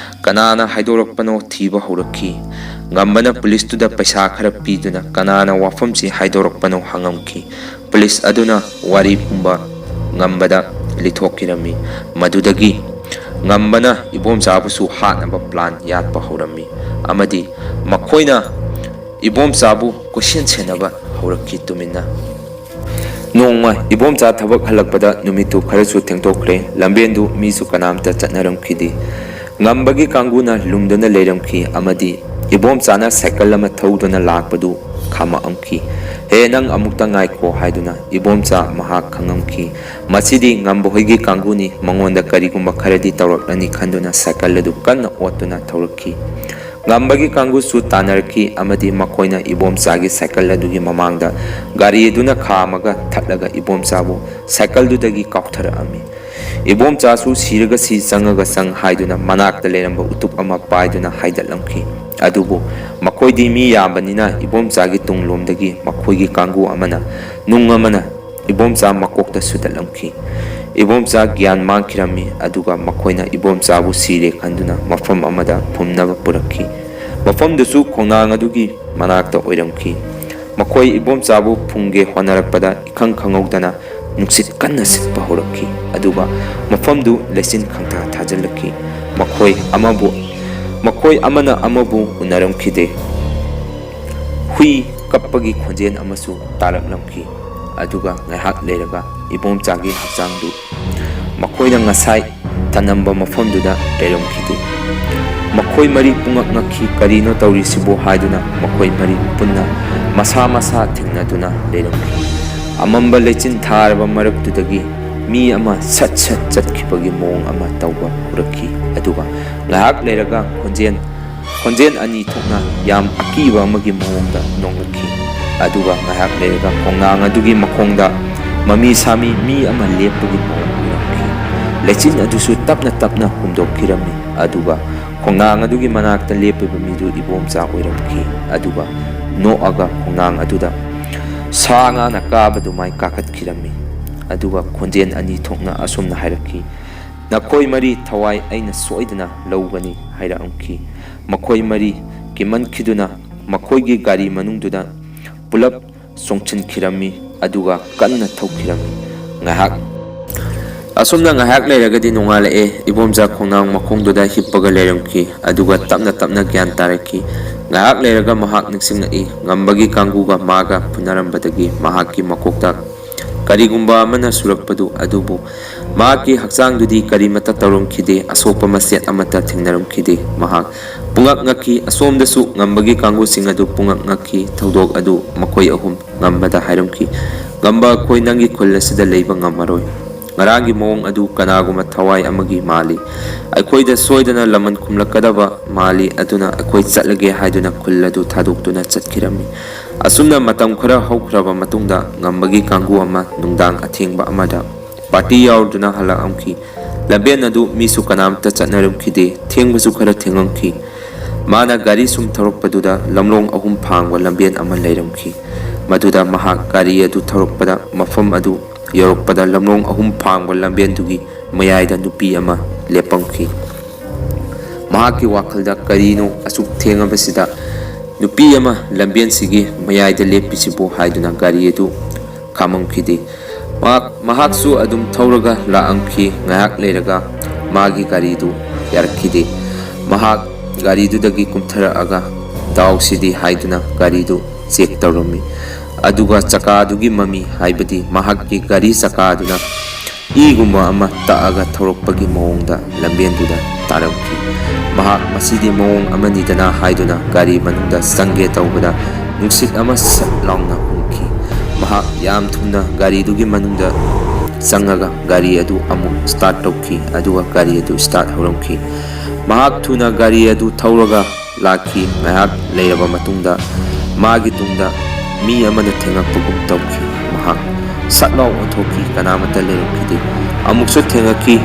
ꯀꯅꯥꯅ ꯍꯥꯏꯗꯣꯔꯛꯄꯅꯣ ꯊꯤꯕ ꯍꯧꯔꯛꯈꯤ꯫ ꯉꯝꯕꯅ ꯄꯨꯂꯤꯁꯇꯨꯗ ꯄꯩꯁꯥ ꯈꯔ ꯄꯤꯗꯨꯅ ꯀꯅꯥꯅ ꯋꯥꯐꯝꯁꯤ ꯍꯥꯏꯗꯣꯔꯛꯄꯅꯣ ꯍꯪꯉꯝꯈꯤ꯫ ꯄꯨꯂꯤꯁ ꯑꯗꯨꯅ ꯋꯥꯔꯤ ꯄꯨꯝꯕ ꯉꯝꯕꯗ ꯂꯤꯊꯣꯛꯈꯤꯔꯝꯃꯤ꯫ ꯃꯗꯨꯗꯒꯤ ꯉꯝꯕꯅ ꯏꯕꯣꯝꯆꯥꯕꯨꯁꯨ ꯍꯥꯠꯅꯕ ꯄ꯭ꯂꯥꯟ ꯌꯥꯠꯄ ꯍꯧꯔꯝꯃꯤ ꯑꯃꯗꯤ ꯃꯈꯣꯏꯅ ꯏꯕꯣꯝꯆꯥꯕꯨ ꯀꯣꯏꯁꯦꯟ ꯁꯦꯟꯅꯕ ꯍꯧꯔꯛꯈꯤ ꯇꯨꯃꯤꯟꯅ꯫ ꯅꯣꯡꯃ ꯏꯕꯣꯝꯆꯥ ꯊꯕꯛ ꯍꯜꯂꯛꯄꯗ ꯅꯨꯃꯤꯠꯇꯨ ꯈꯔꯁꯨ ꯊꯦꯡꯗꯣꯛꯈ꯭ꯔꯦ꯫ ꯂꯝꯕꯦꯟꯗꯨ ꯃꯤꯁꯨ ꯀꯅꯥꯝꯇ ꯆꯠꯅꯔꯝꯈꯤꯗꯦ꯫ ꯉꯝꯕꯒꯤ ꯀꯥꯡꯕꯨꯅ ꯂꯨꯝꯗꯨꯅ ꯂꯩꯔꯝꯈꯤ ꯑꯃꯗꯤ ꯏꯕꯣꯝꯆꯥꯅ ꯁꯥꯏꯀꯜ ꯑꯃ ꯊꯧꯗꯨꯅ ꯂꯥꯛꯄꯗꯨ ꯈꯥꯝꯃꯛꯑꯝꯈꯤ꯫ "ꯍꯦ, ꯅꯪ ꯑꯃꯨꯛꯇ ꯉꯥꯏꯈꯣ" ꯍꯥꯏꯗꯨꯅ ꯏꯕꯣꯝꯆꯥ ꯃꯍꯥꯛ ꯈꯪꯉꯝꯈꯤ꯫ ꯃꯁꯤꯗꯤ ꯉꯝꯕ ꯍꯣꯏꯒꯤ ꯀꯥꯡꯕꯨꯅꯤ, ꯃꯉꯣꯟꯗ ꯀꯔꯤꯒꯨꯝꯕ ꯈꯔꯗꯤ ꯇꯧꯔꯛꯂꯅꯤ ꯈꯟꯗꯨꯅ ꯁꯥꯏꯀꯜ ꯑꯗꯨ ꯀꯟꯅ ꯑꯣꯠꯇꯨꯅ ꯊꯧꯔꯛꯈꯤ꯫ ꯉꯝꯕꯒꯤ ꯀꯥꯡꯕꯨꯁꯨ ꯇꯥꯟꯅꯔꯛꯈꯤ ꯑꯃꯗꯤ ꯃꯈꯣꯏꯅ ꯏꯕꯣꯝꯆꯥꯒꯤ ꯁꯥꯏꯀꯜ ꯑꯗꯨꯒꯤ ꯃꯃꯥꯡꯗ ꯒꯥꯔꯤ ꯑꯗꯨꯅ ꯈꯥꯝꯃꯒ ꯊꯠꯂꯒ ꯏꯕꯣꯝꯆꯥꯕꯨ ꯁꯥꯏꯀꯜꯗꯨꯗꯒꯤ ꯀꯥꯎꯊꯔꯛꯑꯝꯃꯤ꯫ ꯏꯕꯣꯝꯆꯥꯁꯨ "ꯁꯤꯔꯒ ꯁꯤ, ꯆꯪꯉꯒ ꯆꯪ" ꯍꯥꯏꯗꯨꯅ ꯃꯅꯥꯛꯇ ꯂꯩꯔꯝꯕ ꯎꯇꯨꯞ ꯑꯃ ꯄꯥꯏꯗꯨꯅ ꯍꯥꯏꯗꯠꯂꯝꯈꯤ꯫ ꯑꯗꯨꯕꯨ ꯃꯈꯣꯏꯗꯤ ꯃꯤ ꯌꯥꯝꯕꯅꯤꯅ ꯏꯕꯣꯝꯆꯥꯒꯤ ꯇꯨꯡꯂꯣꯝꯗꯒꯤ ꯃꯈꯣꯏꯒꯤ ꯀꯥꯡꯕꯨ ꯑꯃꯅ ꯅꯨꯡ ꯑꯃꯅ ꯏꯕꯣꯝꯆꯥ ꯃꯀꯣꯛꯇ ꯁꯨꯗꯠꯂꯝꯈꯤ꯫ ꯏꯕꯣꯝꯆꯥ ꯒ꯭ꯌꯥꯟ ꯃꯥꯡꯈꯤꯔꯝꯃꯤ, ꯑꯗꯨꯒ ꯃꯈꯣꯏꯅ ꯏꯕꯣꯝꯆꯥꯕꯨ ꯁꯤꯔꯦ ꯈꯟꯗꯨꯅ ꯃꯐꯝ ꯑꯃꯗ ꯐꯨꯝꯅꯕ ꯄꯨꯔꯛꯈꯤ꯫ ꯃꯐꯝꯗꯨꯁꯨ ꯈꯣꯡꯅꯥꯡ ꯑꯗꯨꯒꯤ ꯃꯅꯥꯛꯇ ꯑꯣꯏꯔꯝꯈꯤ꯫ ꯃꯈꯣꯏ ꯏꯕꯣꯝꯆꯥꯕꯨ ꯐꯨꯝꯒꯦ ꯍꯣꯠꯅꯔꯛꯄꯗ ꯏꯈꯪ ꯈꯪꯍꯧꯗꯅ ꯅꯨꯡꯁꯤꯠ ꯀꯟꯅ ꯁꯤꯠꯄ ꯍꯧꯔꯛꯈꯤ, ꯑꯗꯨꯒ ꯃꯐꯝꯗꯨ ꯂꯩꯆꯤꯟ ꯈꯪꯊꯥ ꯊꯥꯖꯤꯜꯂꯛꯈꯤ꯫ ꯃꯈꯣꯏ ꯑꯃꯕꯨ, ꯃꯈꯣꯏ ꯑꯃꯅ ꯑꯃꯕꯨ ꯎꯅꯔꯝꯈꯤꯗꯦ꯫ ꯍꯨꯏ ꯀꯞꯄꯒꯤ ꯈꯣꯟꯖꯦꯜ ꯑꯃꯁꯨ ꯇꯥꯔꯛꯂꯝꯈꯤ, ꯑꯗꯨꯒ ꯉꯥꯏꯍꯥꯛ ꯂꯩꯔꯒ ꯏꯕꯣꯝꯆꯥꯒꯤ ꯍꯛꯆꯥꯡꯗꯨ ꯃꯈꯣꯏꯅ ꯉꯁꯥꯏ ꯊꯅꯝꯕ ꯃꯐꯝꯗꯨꯗ ꯂꯩꯔꯝꯈꯤꯗꯦ꯫ ꯃꯈꯣꯏ ꯃꯔꯤ ꯄꯨꯡꯉꯛ ꯉꯛꯈꯤ꯫ "ꯀꯔꯤꯅꯣ ꯇꯧꯔꯤꯁꯤꯕꯨ?" ꯍꯥꯏꯗꯨꯅ ꯃꯈꯣꯏ ꯃꯔꯤ ꯄꯨꯟꯅ ꯃꯁꯥ ꯃꯁꯥ ꯊꯦꯡꯅꯗꯨꯅ ꯂꯩꯔꯝꯈꯤ꯫ ꯑꯃꯝꯕ ꯂꯩꯆꯤꯟ ꯊꯥꯔꯕ ꯃꯔꯛꯇꯨꯗꯒꯤ ꯃꯤ ꯑꯃ ꯁꯠ ꯁꯠ ꯆꯠꯈꯤꯕꯒꯤ ꯃꯑꯣꯡ ꯑꯃ ꯇꯧꯕ ꯎꯔꯛꯈꯤ꯫ ꯑꯗꯨꯒ ꯉꯥꯏꯍꯥꯛ ꯂꯩꯔꯒ ꯈꯣꯟꯖꯦꯜ, ꯈꯣꯟꯖꯦꯜ ꯑꯅꯤ ꯊꯣꯛꯅ ꯌꯥꯝ ꯑꯀꯤꯕ ꯑꯃꯒꯤ ꯃꯑꯣꯡꯗ ꯅꯣꯡꯂꯛꯈꯤ꯫ ꯑꯗꯨꯒ ꯉꯥꯏꯍꯥꯛ ꯂꯩꯔꯒ ꯈꯣꯡꯅꯥꯡ ꯑꯗꯨꯒꯤ ꯃꯈꯣꯡꯗ ꯃꯃꯤ ꯁꯥꯃꯤ ꯃꯤ ꯑꯃ ꯂꯦꯞꯄꯒꯤ ꯃꯑꯣꯡ ꯎꯔꯛꯈꯤ꯫ ꯂꯩꯆꯤꯟ ꯑꯗꯨꯁꯨ ꯇꯞꯅ ꯇꯞꯅ ꯍꯨꯝꯗꯣꯛꯈꯤꯔꯝꯃꯤ꯫ ꯑꯗꯨꯒ ꯈꯣꯡꯅꯥꯡ ꯑꯗꯨꯒꯤ ꯃꯅꯥꯛꯇ ꯂꯦꯞꯄꯤꯕ ꯃꯤꯗꯨ ꯏꯕꯣꯝꯆꯥ ꯑꯣꯏꯔꯝꯈꯤ꯫ ꯑꯗꯨꯒ ꯅꯣꯛꯑꯒ ꯈꯣꯡꯅꯥꯡ ꯑꯗꯨꯗ ꯁꯥ ꯉꯥꯅ ꯀꯥꯕ ꯑꯗꯨꯃꯥꯏ ꯀꯥꯈꯠꯈꯤꯔꯝꯃꯤ꯫ ꯑꯗꯨꯒ ꯈꯣꯟꯖꯦꯜ ꯑꯅꯤ ꯊꯣꯛꯅ ꯑꯁꯨꯝꯅ ꯍꯥꯏꯔꯛꯈꯤ, "ꯅꯈꯣꯏ ꯃꯔꯤ ꯊꯋꯥꯏ ꯑꯩꯅ ꯁꯣꯏꯗꯅ ꯂꯧꯒꯅꯤ" ꯍꯥꯏꯔꯛꯂꯝꯈꯤ꯫ ꯃꯈꯣꯏ ꯃꯔꯤ ꯀꯤꯃꯟꯈꯤꯗꯨꯅ ꯃꯈꯣꯏꯒꯤ ꯒꯥꯔꯤ ꯃꯅꯨꯡꯗꯨꯗ ꯄꯨꯂꯞ ꯆꯣꯡꯁꯤꯟꯈꯤꯔꯝꯃꯤ꯫ ꯑꯗꯨꯒ ꯀꯟꯅ ꯊꯧꯈꯤꯔꯝꯃꯤ꯫ ꯉꯥꯏꯍꯥꯛ, ꯑꯁꯨꯝꯅ ꯉꯥꯏꯍꯥꯛ ꯂꯩꯔꯒꯗꯤ ꯅꯣꯡꯉꯥꯜꯂꯛꯑꯦ꯫ ꯏꯕꯣꯝꯆꯥ ꯈꯣꯡꯅꯥꯡ ꯃꯈꯣꯡꯗꯨꯗ ꯍꯤꯞꯄꯒ ꯂꯩꯔꯝꯈꯤ꯫ ꯑꯗꯨꯒ ꯇꯞꯅ ꯇꯞꯅ ꯒ꯭ꯌꯥꯟ ꯇꯥꯔꯛꯈꯤ꯫ ꯉꯥꯏꯍꯥꯛ ꯂꯩꯔꯒ ꯃꯍꯥꯛ ꯅꯤꯡꯁꯤꯡꯂꯛꯏ꯫ ꯉꯝꯕꯒꯤ ꯀꯥꯡꯕꯨꯒ ꯃꯥꯒ ꯐꯨꯅꯔꯝꯕꯗꯒꯤ ꯃꯍꯥꯛꯀꯤ ꯃꯀꯣꯛꯇ ꯀꯔꯤꯒꯨꯝꯕ ꯑꯃꯅ ꯁꯨꯔꯛꯄꯗꯨ ꯑꯗꯨꯕꯨ ꯃꯍꯥꯛꯀꯤ ꯍꯛꯆꯥꯡꯗꯨꯗꯤ ꯀꯔꯤꯃꯠꯇ ꯇꯧꯔꯝꯈꯤꯗꯦ, ꯑꯁꯣꯛꯄ ꯃꯆꯦꯠ ꯑꯃꯠꯇ ꯊꯦꯡꯅꯔꯝꯈꯤꯗꯦ꯫ ꯃꯍꯥꯛ ꯄꯨꯡꯉꯛ ꯉꯛꯈꯤ꯫ ꯑꯁꯣꯝꯗꯁꯨ ꯉꯝꯕꯒꯤ ꯀꯥꯡꯕꯨꯁꯤꯡ ꯑꯗꯨ ꯄꯨꯡꯉꯛ ꯉꯛꯈꯤ꯫ ꯊꯧꯗꯣꯛ ꯑꯗꯨ ꯃꯈꯣꯏ ꯑꯍꯨꯝ ꯉꯝꯕꯗ ꯍꯥꯏꯔꯝꯈꯤ꯫ "ꯉꯝꯕ, ꯑꯩꯈꯣꯏ ꯅꯪꯒꯤ ꯈꯨꯜ ꯑꯁꯤꯗ ꯂꯩꯕ ꯉꯝꯃꯔꯣꯏ꯫ ꯉꯔꯥꯡꯒꯤ ꯃꯑꯣꯡ ꯑꯗꯨ ꯀꯅꯥꯒꯨꯝꯕ ꯊꯋꯥꯏ ꯑꯃꯒꯤ ꯃꯥꯜꯂꯤ꯫ ꯑꯩꯈꯣꯏꯗ ꯁꯣꯏꯗꯅ ꯂꯃꯟ ꯈꯨꯝꯂꯛꯀꯗꯕ ꯃꯥꯜꯂꯤ, ꯑꯗꯨꯅ ꯑꯩꯈꯣꯏ ꯆꯠꯂꯒꯦ" ꯍꯥꯏꯗꯨꯅ ꯈꯨꯜ ꯑꯗꯨ ꯊꯥꯗꯣꯛꯇꯨꯅ ꯆꯠꯈꯤꯔꯝꯃꯤ꯫ ꯑꯁꯨꯝꯅ ꯃꯇꯝ ꯈꯔ ꯍꯧꯈ꯭ꯔꯕ ꯃꯇꯨꯡꯗ ꯉꯝꯕꯒꯤ ꯀꯥꯡꯕꯨ ꯑꯃ ꯅꯨꯡꯗꯥꯡ ꯑꯊꯦꯡꯕ ꯑꯃꯗ ꯄꯥꯔꯇꯤ ꯌꯥꯎꯗꯨꯅ ꯍꯜꯂꯛꯂꯝꯈꯤ꯫ ꯂꯝꯕꯦꯟ ꯑꯗꯨ ꯃꯤꯁꯨ ꯀꯅꯥꯝꯇ ꯆꯠꯅꯔꯝꯈꯤꯗꯦ꯫ ꯊꯦꯡꯕꯁꯨ ꯈꯔ ꯊꯦꯡꯂꯝꯈꯤ꯫ ꯃꯥꯅ ꯒꯥꯔꯤ ꯁꯨꯝ ꯊꯧꯔꯛꯄꯗꯨꯗ ꯂꯝꯂꯣꯡ ꯑꯍꯨꯝ ꯐꯥꯡꯕ ꯂꯝꯕꯦꯟ ꯑꯃ ꯂꯩꯔꯝꯈꯤ꯫ ꯃꯗꯨꯗ ꯃꯍꯥꯛ ꯒꯥꯔꯤ ꯑꯗꯨ ꯊꯧꯔꯛꯄꯗ ꯃꯐꯝ ꯑꯗꯨ ꯌꯧꯔꯛꯄꯗ ꯂꯝꯂꯣꯡ ꯑꯍꯨꯝ ꯐꯥꯡꯕ ꯂꯝꯕꯦꯟꯗꯨꯒꯤ ꯃꯌꯥꯏꯗ ꯅꯨꯄꯤ ꯑꯃ ꯂꯦꯞꯄꯝꯈꯤ꯫ ꯃꯍꯥꯛꯀꯤ ꯋꯥꯈꯜꯗ "ꯀꯔꯤꯅꯣ ꯑꯁꯨꯛ ꯊꯦꯡꯂꯕꯁꯤꯗ ꯅꯨꯄꯤ ꯑꯃ ꯂꯝꯕꯦꯟꯁꯤꯒꯤ ꯃꯌꯥꯏꯗ ꯂꯦꯞꯄꯤꯁꯤꯕꯨ?" ꯍꯥꯏꯗꯨꯅ ꯒꯥꯔꯤ ꯑꯗꯨ ꯈꯥꯝꯃꯝꯈꯤꯗꯦ꯫ ꯃꯍꯥꯛ, ꯃꯍꯥꯛꯁꯨ ꯑꯗꯨꯝ ꯊꯧꯔꯒ ꯂꯥꯛꯂꯝꯈꯤ꯫ ꯉꯥꯏꯍꯥꯛ ꯂꯩꯔꯒ ꯃꯥꯒꯤ ꯒꯥꯔꯤꯗꯨ ꯌꯥꯔꯛꯈꯤꯗꯦ꯫ ꯃꯍꯥꯛ ꯒꯥꯔꯤꯗꯨꯗꯒꯤ ꯀꯨꯝꯊꯔꯛꯂꯒ "ꯗꯥꯎꯁꯤꯗꯤ" ꯍꯥꯏꯗꯨꯅ ꯒꯥꯔꯤꯗꯨ ꯆꯦꯛ ꯇꯧꯔꯝꯃꯤ꯫ ꯑꯗꯨꯒ ꯆꯀꯥꯗꯨꯒꯤ ꯃꯃꯤ, ꯍꯥꯏꯕꯗꯤ ꯃꯍꯥꯛꯀꯤ ꯒꯥꯔꯤ ꯆꯀꯥꯗꯨꯅ ꯏꯒꯨꯝꯕ ꯑꯃ ꯇꯛꯂꯒ ꯊꯧꯔꯛꯄꯒꯤ ꯃꯑꯣꯡꯗ ꯂꯝꯕꯦꯟꯗꯨꯗ ꯇꯥꯔꯝꯈꯤ꯫ ꯃꯍꯥꯛ "ꯃꯁꯤꯗꯤ ꯃꯑꯣꯡ ꯑꯃꯅꯤꯗꯅ" ꯍꯥꯏꯗꯨꯅ ꯒꯥꯔꯤ ꯃꯅꯨꯡꯗ ꯆꯪꯒꯦ ꯇꯧꯕꯗ, ꯅꯨꯡꯁꯤꯠ ꯑꯃ ꯁꯠ ꯂꯥꯎꯅ ꯍꯨꯝꯈꯤ꯫ ꯃꯍꯥꯛ ꯌꯥꯝ ꯊꯨꯅ ꯒꯥꯔꯤꯗꯨꯒꯤ ꯃꯅꯨꯡꯗ ꯆꯪꯉꯒ ꯒꯥꯔꯤ ꯑꯗꯨ ꯑꯃꯨꯛ start ꯇꯧꯈꯤ, ꯑꯗꯨꯒ ꯒꯥꯔꯤ ꯑꯗꯨ start ꯍꯧꯔꯝꯈꯤ꯫ ꯃꯍꯥꯛ ꯊꯨꯅ ꯒꯥꯔꯤ ꯑꯗꯨ ꯊꯧꯔꯒ ꯂꯥꯛꯈꯤ꯫ ꯉꯥꯏꯍꯥꯛ ꯂꯩꯔꯕ ꯃꯇꯨꯡꯗ ꯃꯥꯒꯤ ꯇꯨꯡꯗ ꯃꯤ ꯑꯃꯅ ꯊꯦꯡꯉꯛꯄꯒꯨꯝ ꯇꯧꯈꯤ꯫ ꯃꯍꯥꯛ ꯁꯠ ꯂꯥꯎ ꯑꯣꯟꯊꯣꯛꯈꯤ, ꯀꯅꯥꯃꯠꯇ ꯂꯩꯔꯝꯈꯤꯗꯦ꯫ ꯑꯃꯨꯛꯁꯨ ꯊꯦꯡꯉꯛꯈꯤ,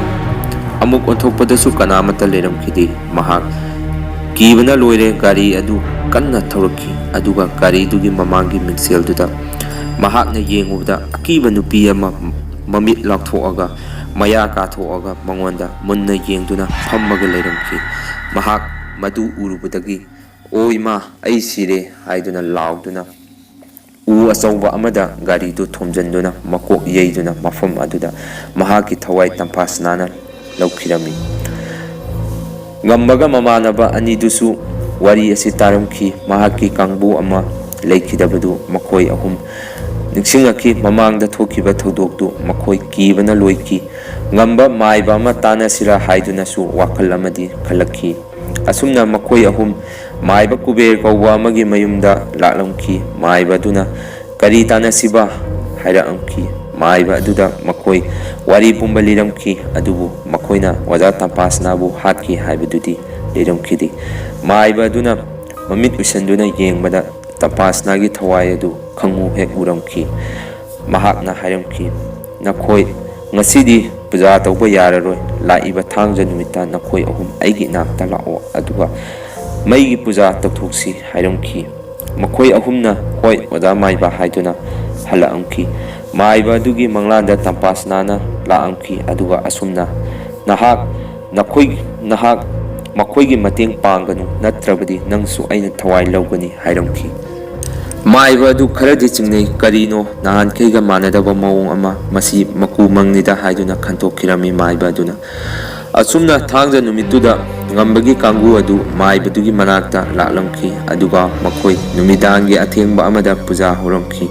ꯑꯃꯨꯛ ꯑꯣꯟꯊꯣꯛꯄꯗꯁꯨ ꯀꯅꯥꯃꯠꯇ ꯂꯩꯔꯝꯈꯤꯗꯦ꯫ ꯃꯍꯥꯛ ꯀꯤꯕꯅ ꯂꯣꯏꯔꯦ꯫ ꯒꯥꯔꯤ ꯑꯗꯨ ꯀꯟꯅ ꯊꯧꯔꯛꯈꯤ, ꯑꯗꯨꯒ ꯒꯥꯔꯤꯗꯨꯒꯤ ꯃꯃꯥꯡꯒꯤ ꯃꯤꯡꯁꯦꯜꯗꯨꯗ ꯃꯍꯥꯛꯅ ꯌꯦꯡꯉꯨꯕꯗ, ꯑꯀꯤꯕ ꯅꯨꯄꯤ ꯑꯃ ꯃꯃꯤꯠ ꯂꯥꯎꯊꯣꯛꯑꯒ, ꯃꯌꯥ ꯀꯥꯊꯣꯛꯑꯒ ꯃꯉꯣꯟꯗ ꯃꯨꯟꯅ ꯌꯦꯡꯗꯨꯅ ꯐꯝꯃꯒ ꯂꯩꯔꯝꯈꯤ꯫ ꯃꯍꯥꯛ ꯃꯗꯨ ꯎꯔꯨꯕꯗꯒꯤ, "ꯑꯣ ꯏꯃꯥ, ꯑꯩ ꯁꯤꯔꯦ!" ꯍꯥꯏꯗꯨꯅ ꯂꯥꯎꯗꯨꯅ ꯎ ꯑꯆꯧꯕ ꯑꯃꯗ ꯒꯥꯔꯤꯗꯨ ꯊꯣꯝꯖꯤꯟꯗꯨꯅ ꯃꯀꯣꯛ ꯌꯩꯗꯨꯅ ꯃꯐꯝ ꯑꯗꯨꯗ ꯃꯍꯥꯛꯀꯤ ꯊꯋꯥꯏ ꯇꯝꯐꯥꯁꯅꯥꯅ ꯂꯧꯈꯤꯔꯝꯃꯤ꯫ ꯉꯝꯕꯒ ꯃꯃꯥꯟꯅꯕ ꯑꯅꯤꯗꯨꯁꯨ ꯋꯥꯔꯤ ꯑꯁꯤ ꯇꯥꯔꯝꯈꯤ꯫ ꯃꯍꯥꯛꯀꯤ ꯀꯥꯡꯕꯨ ꯑꯃ ꯂꯩꯈꯤꯗꯕꯗꯨ ꯃꯈꯣꯏ ꯑꯍꯨꯝ ꯅꯤꯡꯁꯤꯡꯂꯛꯈꯤ꯫ ꯃꯃꯥꯡꯗ ꯊꯣꯛꯈꯤꯕ ꯊꯧꯗꯣꯛꯇꯨ ꯃꯈꯣꯏ ꯀꯤꯕꯅ ꯂꯣꯏꯈꯤ꯫ ꯉꯝꯕ ꯃꯥꯏꯕ ꯑꯃ ꯇꯥꯟꯅꯁꯤꯔꯥ ꯍꯥꯏꯗꯨꯅꯁꯨ ꯋꯥꯈꯜ ꯑꯃꯗꯤ ꯈꯜꯂꯛꯈꯤ꯫ ꯑꯁꯨꯝꯅ ꯃꯈꯣꯏ ꯑꯍꯨꯝ ꯃꯥꯏꯕ ꯀꯨꯕꯦꯔ ꯀꯧꯕ ꯑꯃꯒꯤ ꯃꯌꯨꯝꯗ ꯂꯥꯛꯂꯝꯈꯤ꯫ ꯃꯥꯏꯕ ꯑꯗꯨꯅ "ꯀꯔꯤ ꯇꯥꯟꯅꯁꯤꯕ?" ꯍꯥꯏꯔꯛꯂꯝꯈꯤ꯫ ꯃꯥꯏꯕ ꯑꯗꯨꯗ ꯃꯈꯣꯏ ꯋꯥꯔꯤ ꯄꯨꯝꯕ ꯂꯤꯔꯝꯈꯤ꯫ ꯑꯗꯨꯕꯨ ꯃꯈꯣꯏꯅ ꯑꯣꯖꯥ ꯇꯝꯄꯥꯁꯅꯥꯕꯨ ꯍꯥꯠꯈꯤ ꯍꯥꯏꯕꯗꯨꯗꯤ ꯂꯤꯔꯝꯈꯤꯗꯦ꯫ ꯃꯥꯏꯕ ꯑꯗꯨꯅ ꯃꯃꯤꯠ ꯎꯏꯁꯟꯗꯨꯅ ꯌꯦꯡꯕꯗ ꯇꯝꯄꯥꯁꯅꯥꯒꯤ ꯊꯋꯥꯏ ꯑꯗꯨ ꯈꯪꯍꯨ ꯍꯦꯛ ꯎꯔꯝꯈꯤ꯫ ꯃꯍꯥꯛꯅ ꯍꯥꯏꯔꯝꯈꯤ, "ꯅꯈꯣꯏ ꯉꯁꯤꯗꯤ ꯄꯨꯖꯥ ꯇꯧꯕ ꯌꯥꯔꯔꯣꯏ꯫ ꯂꯥꯛꯏꯕ ꯊꯥꯡꯖ ꯅꯨꯃꯤꯠꯇ ꯅꯈꯣꯏ ꯑꯍꯨꯝ ꯑꯩꯒꯤ ꯏꯅꯥꯛꯇ ꯂꯥꯛꯑꯣ, ꯑꯗꯨꯒ ꯃꯩꯒꯤ ꯄꯨꯖꯥ ꯇꯧꯊꯣꯛꯁꯤ" ꯍꯥꯏꯔꯝꯈꯤ꯫ ꯃꯈꯣꯏ ꯑꯍꯨꯝꯅ "ꯍꯣꯏ, ꯑꯣꯖꯥ ꯃꯥꯏꯕ" ꯍꯥꯏꯗꯨꯅ ꯍꯜꯂꯛꯂꯝꯈꯤ꯫ ꯃꯥꯏꯕ ꯑꯗꯨꯒꯤ ꯃꯪꯂꯥꯟꯗ ꯇꯝꯄꯥꯁꯅꯥꯅ ꯂꯥꯛꯂꯝꯈꯤ, ꯑꯗꯨꯒ ꯑꯁꯨꯝꯅ, "ꯅꯍꯥꯛ, ꯅꯈꯣꯏ, ꯅꯍꯥꯛ ꯃꯈꯣꯏꯒꯤ ꯃꯇꯦꯡ ꯄꯥꯡꯒꯅꯨ, ꯅꯠꯇ꯭ꯔꯕꯗꯤ ꯅꯪꯁꯨ ꯑꯩꯅ ꯊꯋꯥꯏ ꯂꯧꯒꯅꯤ" ꯍꯥꯏꯔꯝꯈꯤ꯫ ꯃꯥꯏꯕ ꯑꯗꯨ ꯈꯔꯗꯤ ꯆꯤꯡꯅꯩ꯫ "ꯀꯔꯤꯅꯣ, ꯅꯍꯥꯟꯈꯩꯒ ꯃꯥꯟꯅꯗꯕ ꯃꯑꯣꯡ ꯑꯃ? ꯃꯁꯤ ꯃꯀꯨ ꯃꯪꯅꯤꯗ" ꯍꯥꯏꯗꯨꯅ ꯈꯟꯇꯣꯛꯈꯤꯔꯝꯃꯤ ꯃꯥꯏꯕ ꯑꯗꯨꯅ꯫ ꯑꯁꯨꯝꯅ ꯊꯥꯡꯖ ꯅꯨꯃꯤꯠꯇꯨꯗ ꯉꯝꯕꯒꯤ ꯀꯥꯡꯕꯨ ꯑꯗꯨ ꯃꯥꯏꯕꯗꯨꯒꯤ ꯃꯅꯥꯛꯇ ꯂꯥꯛꯂꯝꯈꯤ, ꯑꯗꯨꯒ ꯃꯈꯣꯏ ꯅꯨꯃꯤꯗꯥꯡꯒꯤ ꯑꯊꯦꯡꯕ ꯑꯃꯗ ꯄꯨꯖꯥ ꯍꯧꯔꯝꯈꯤ,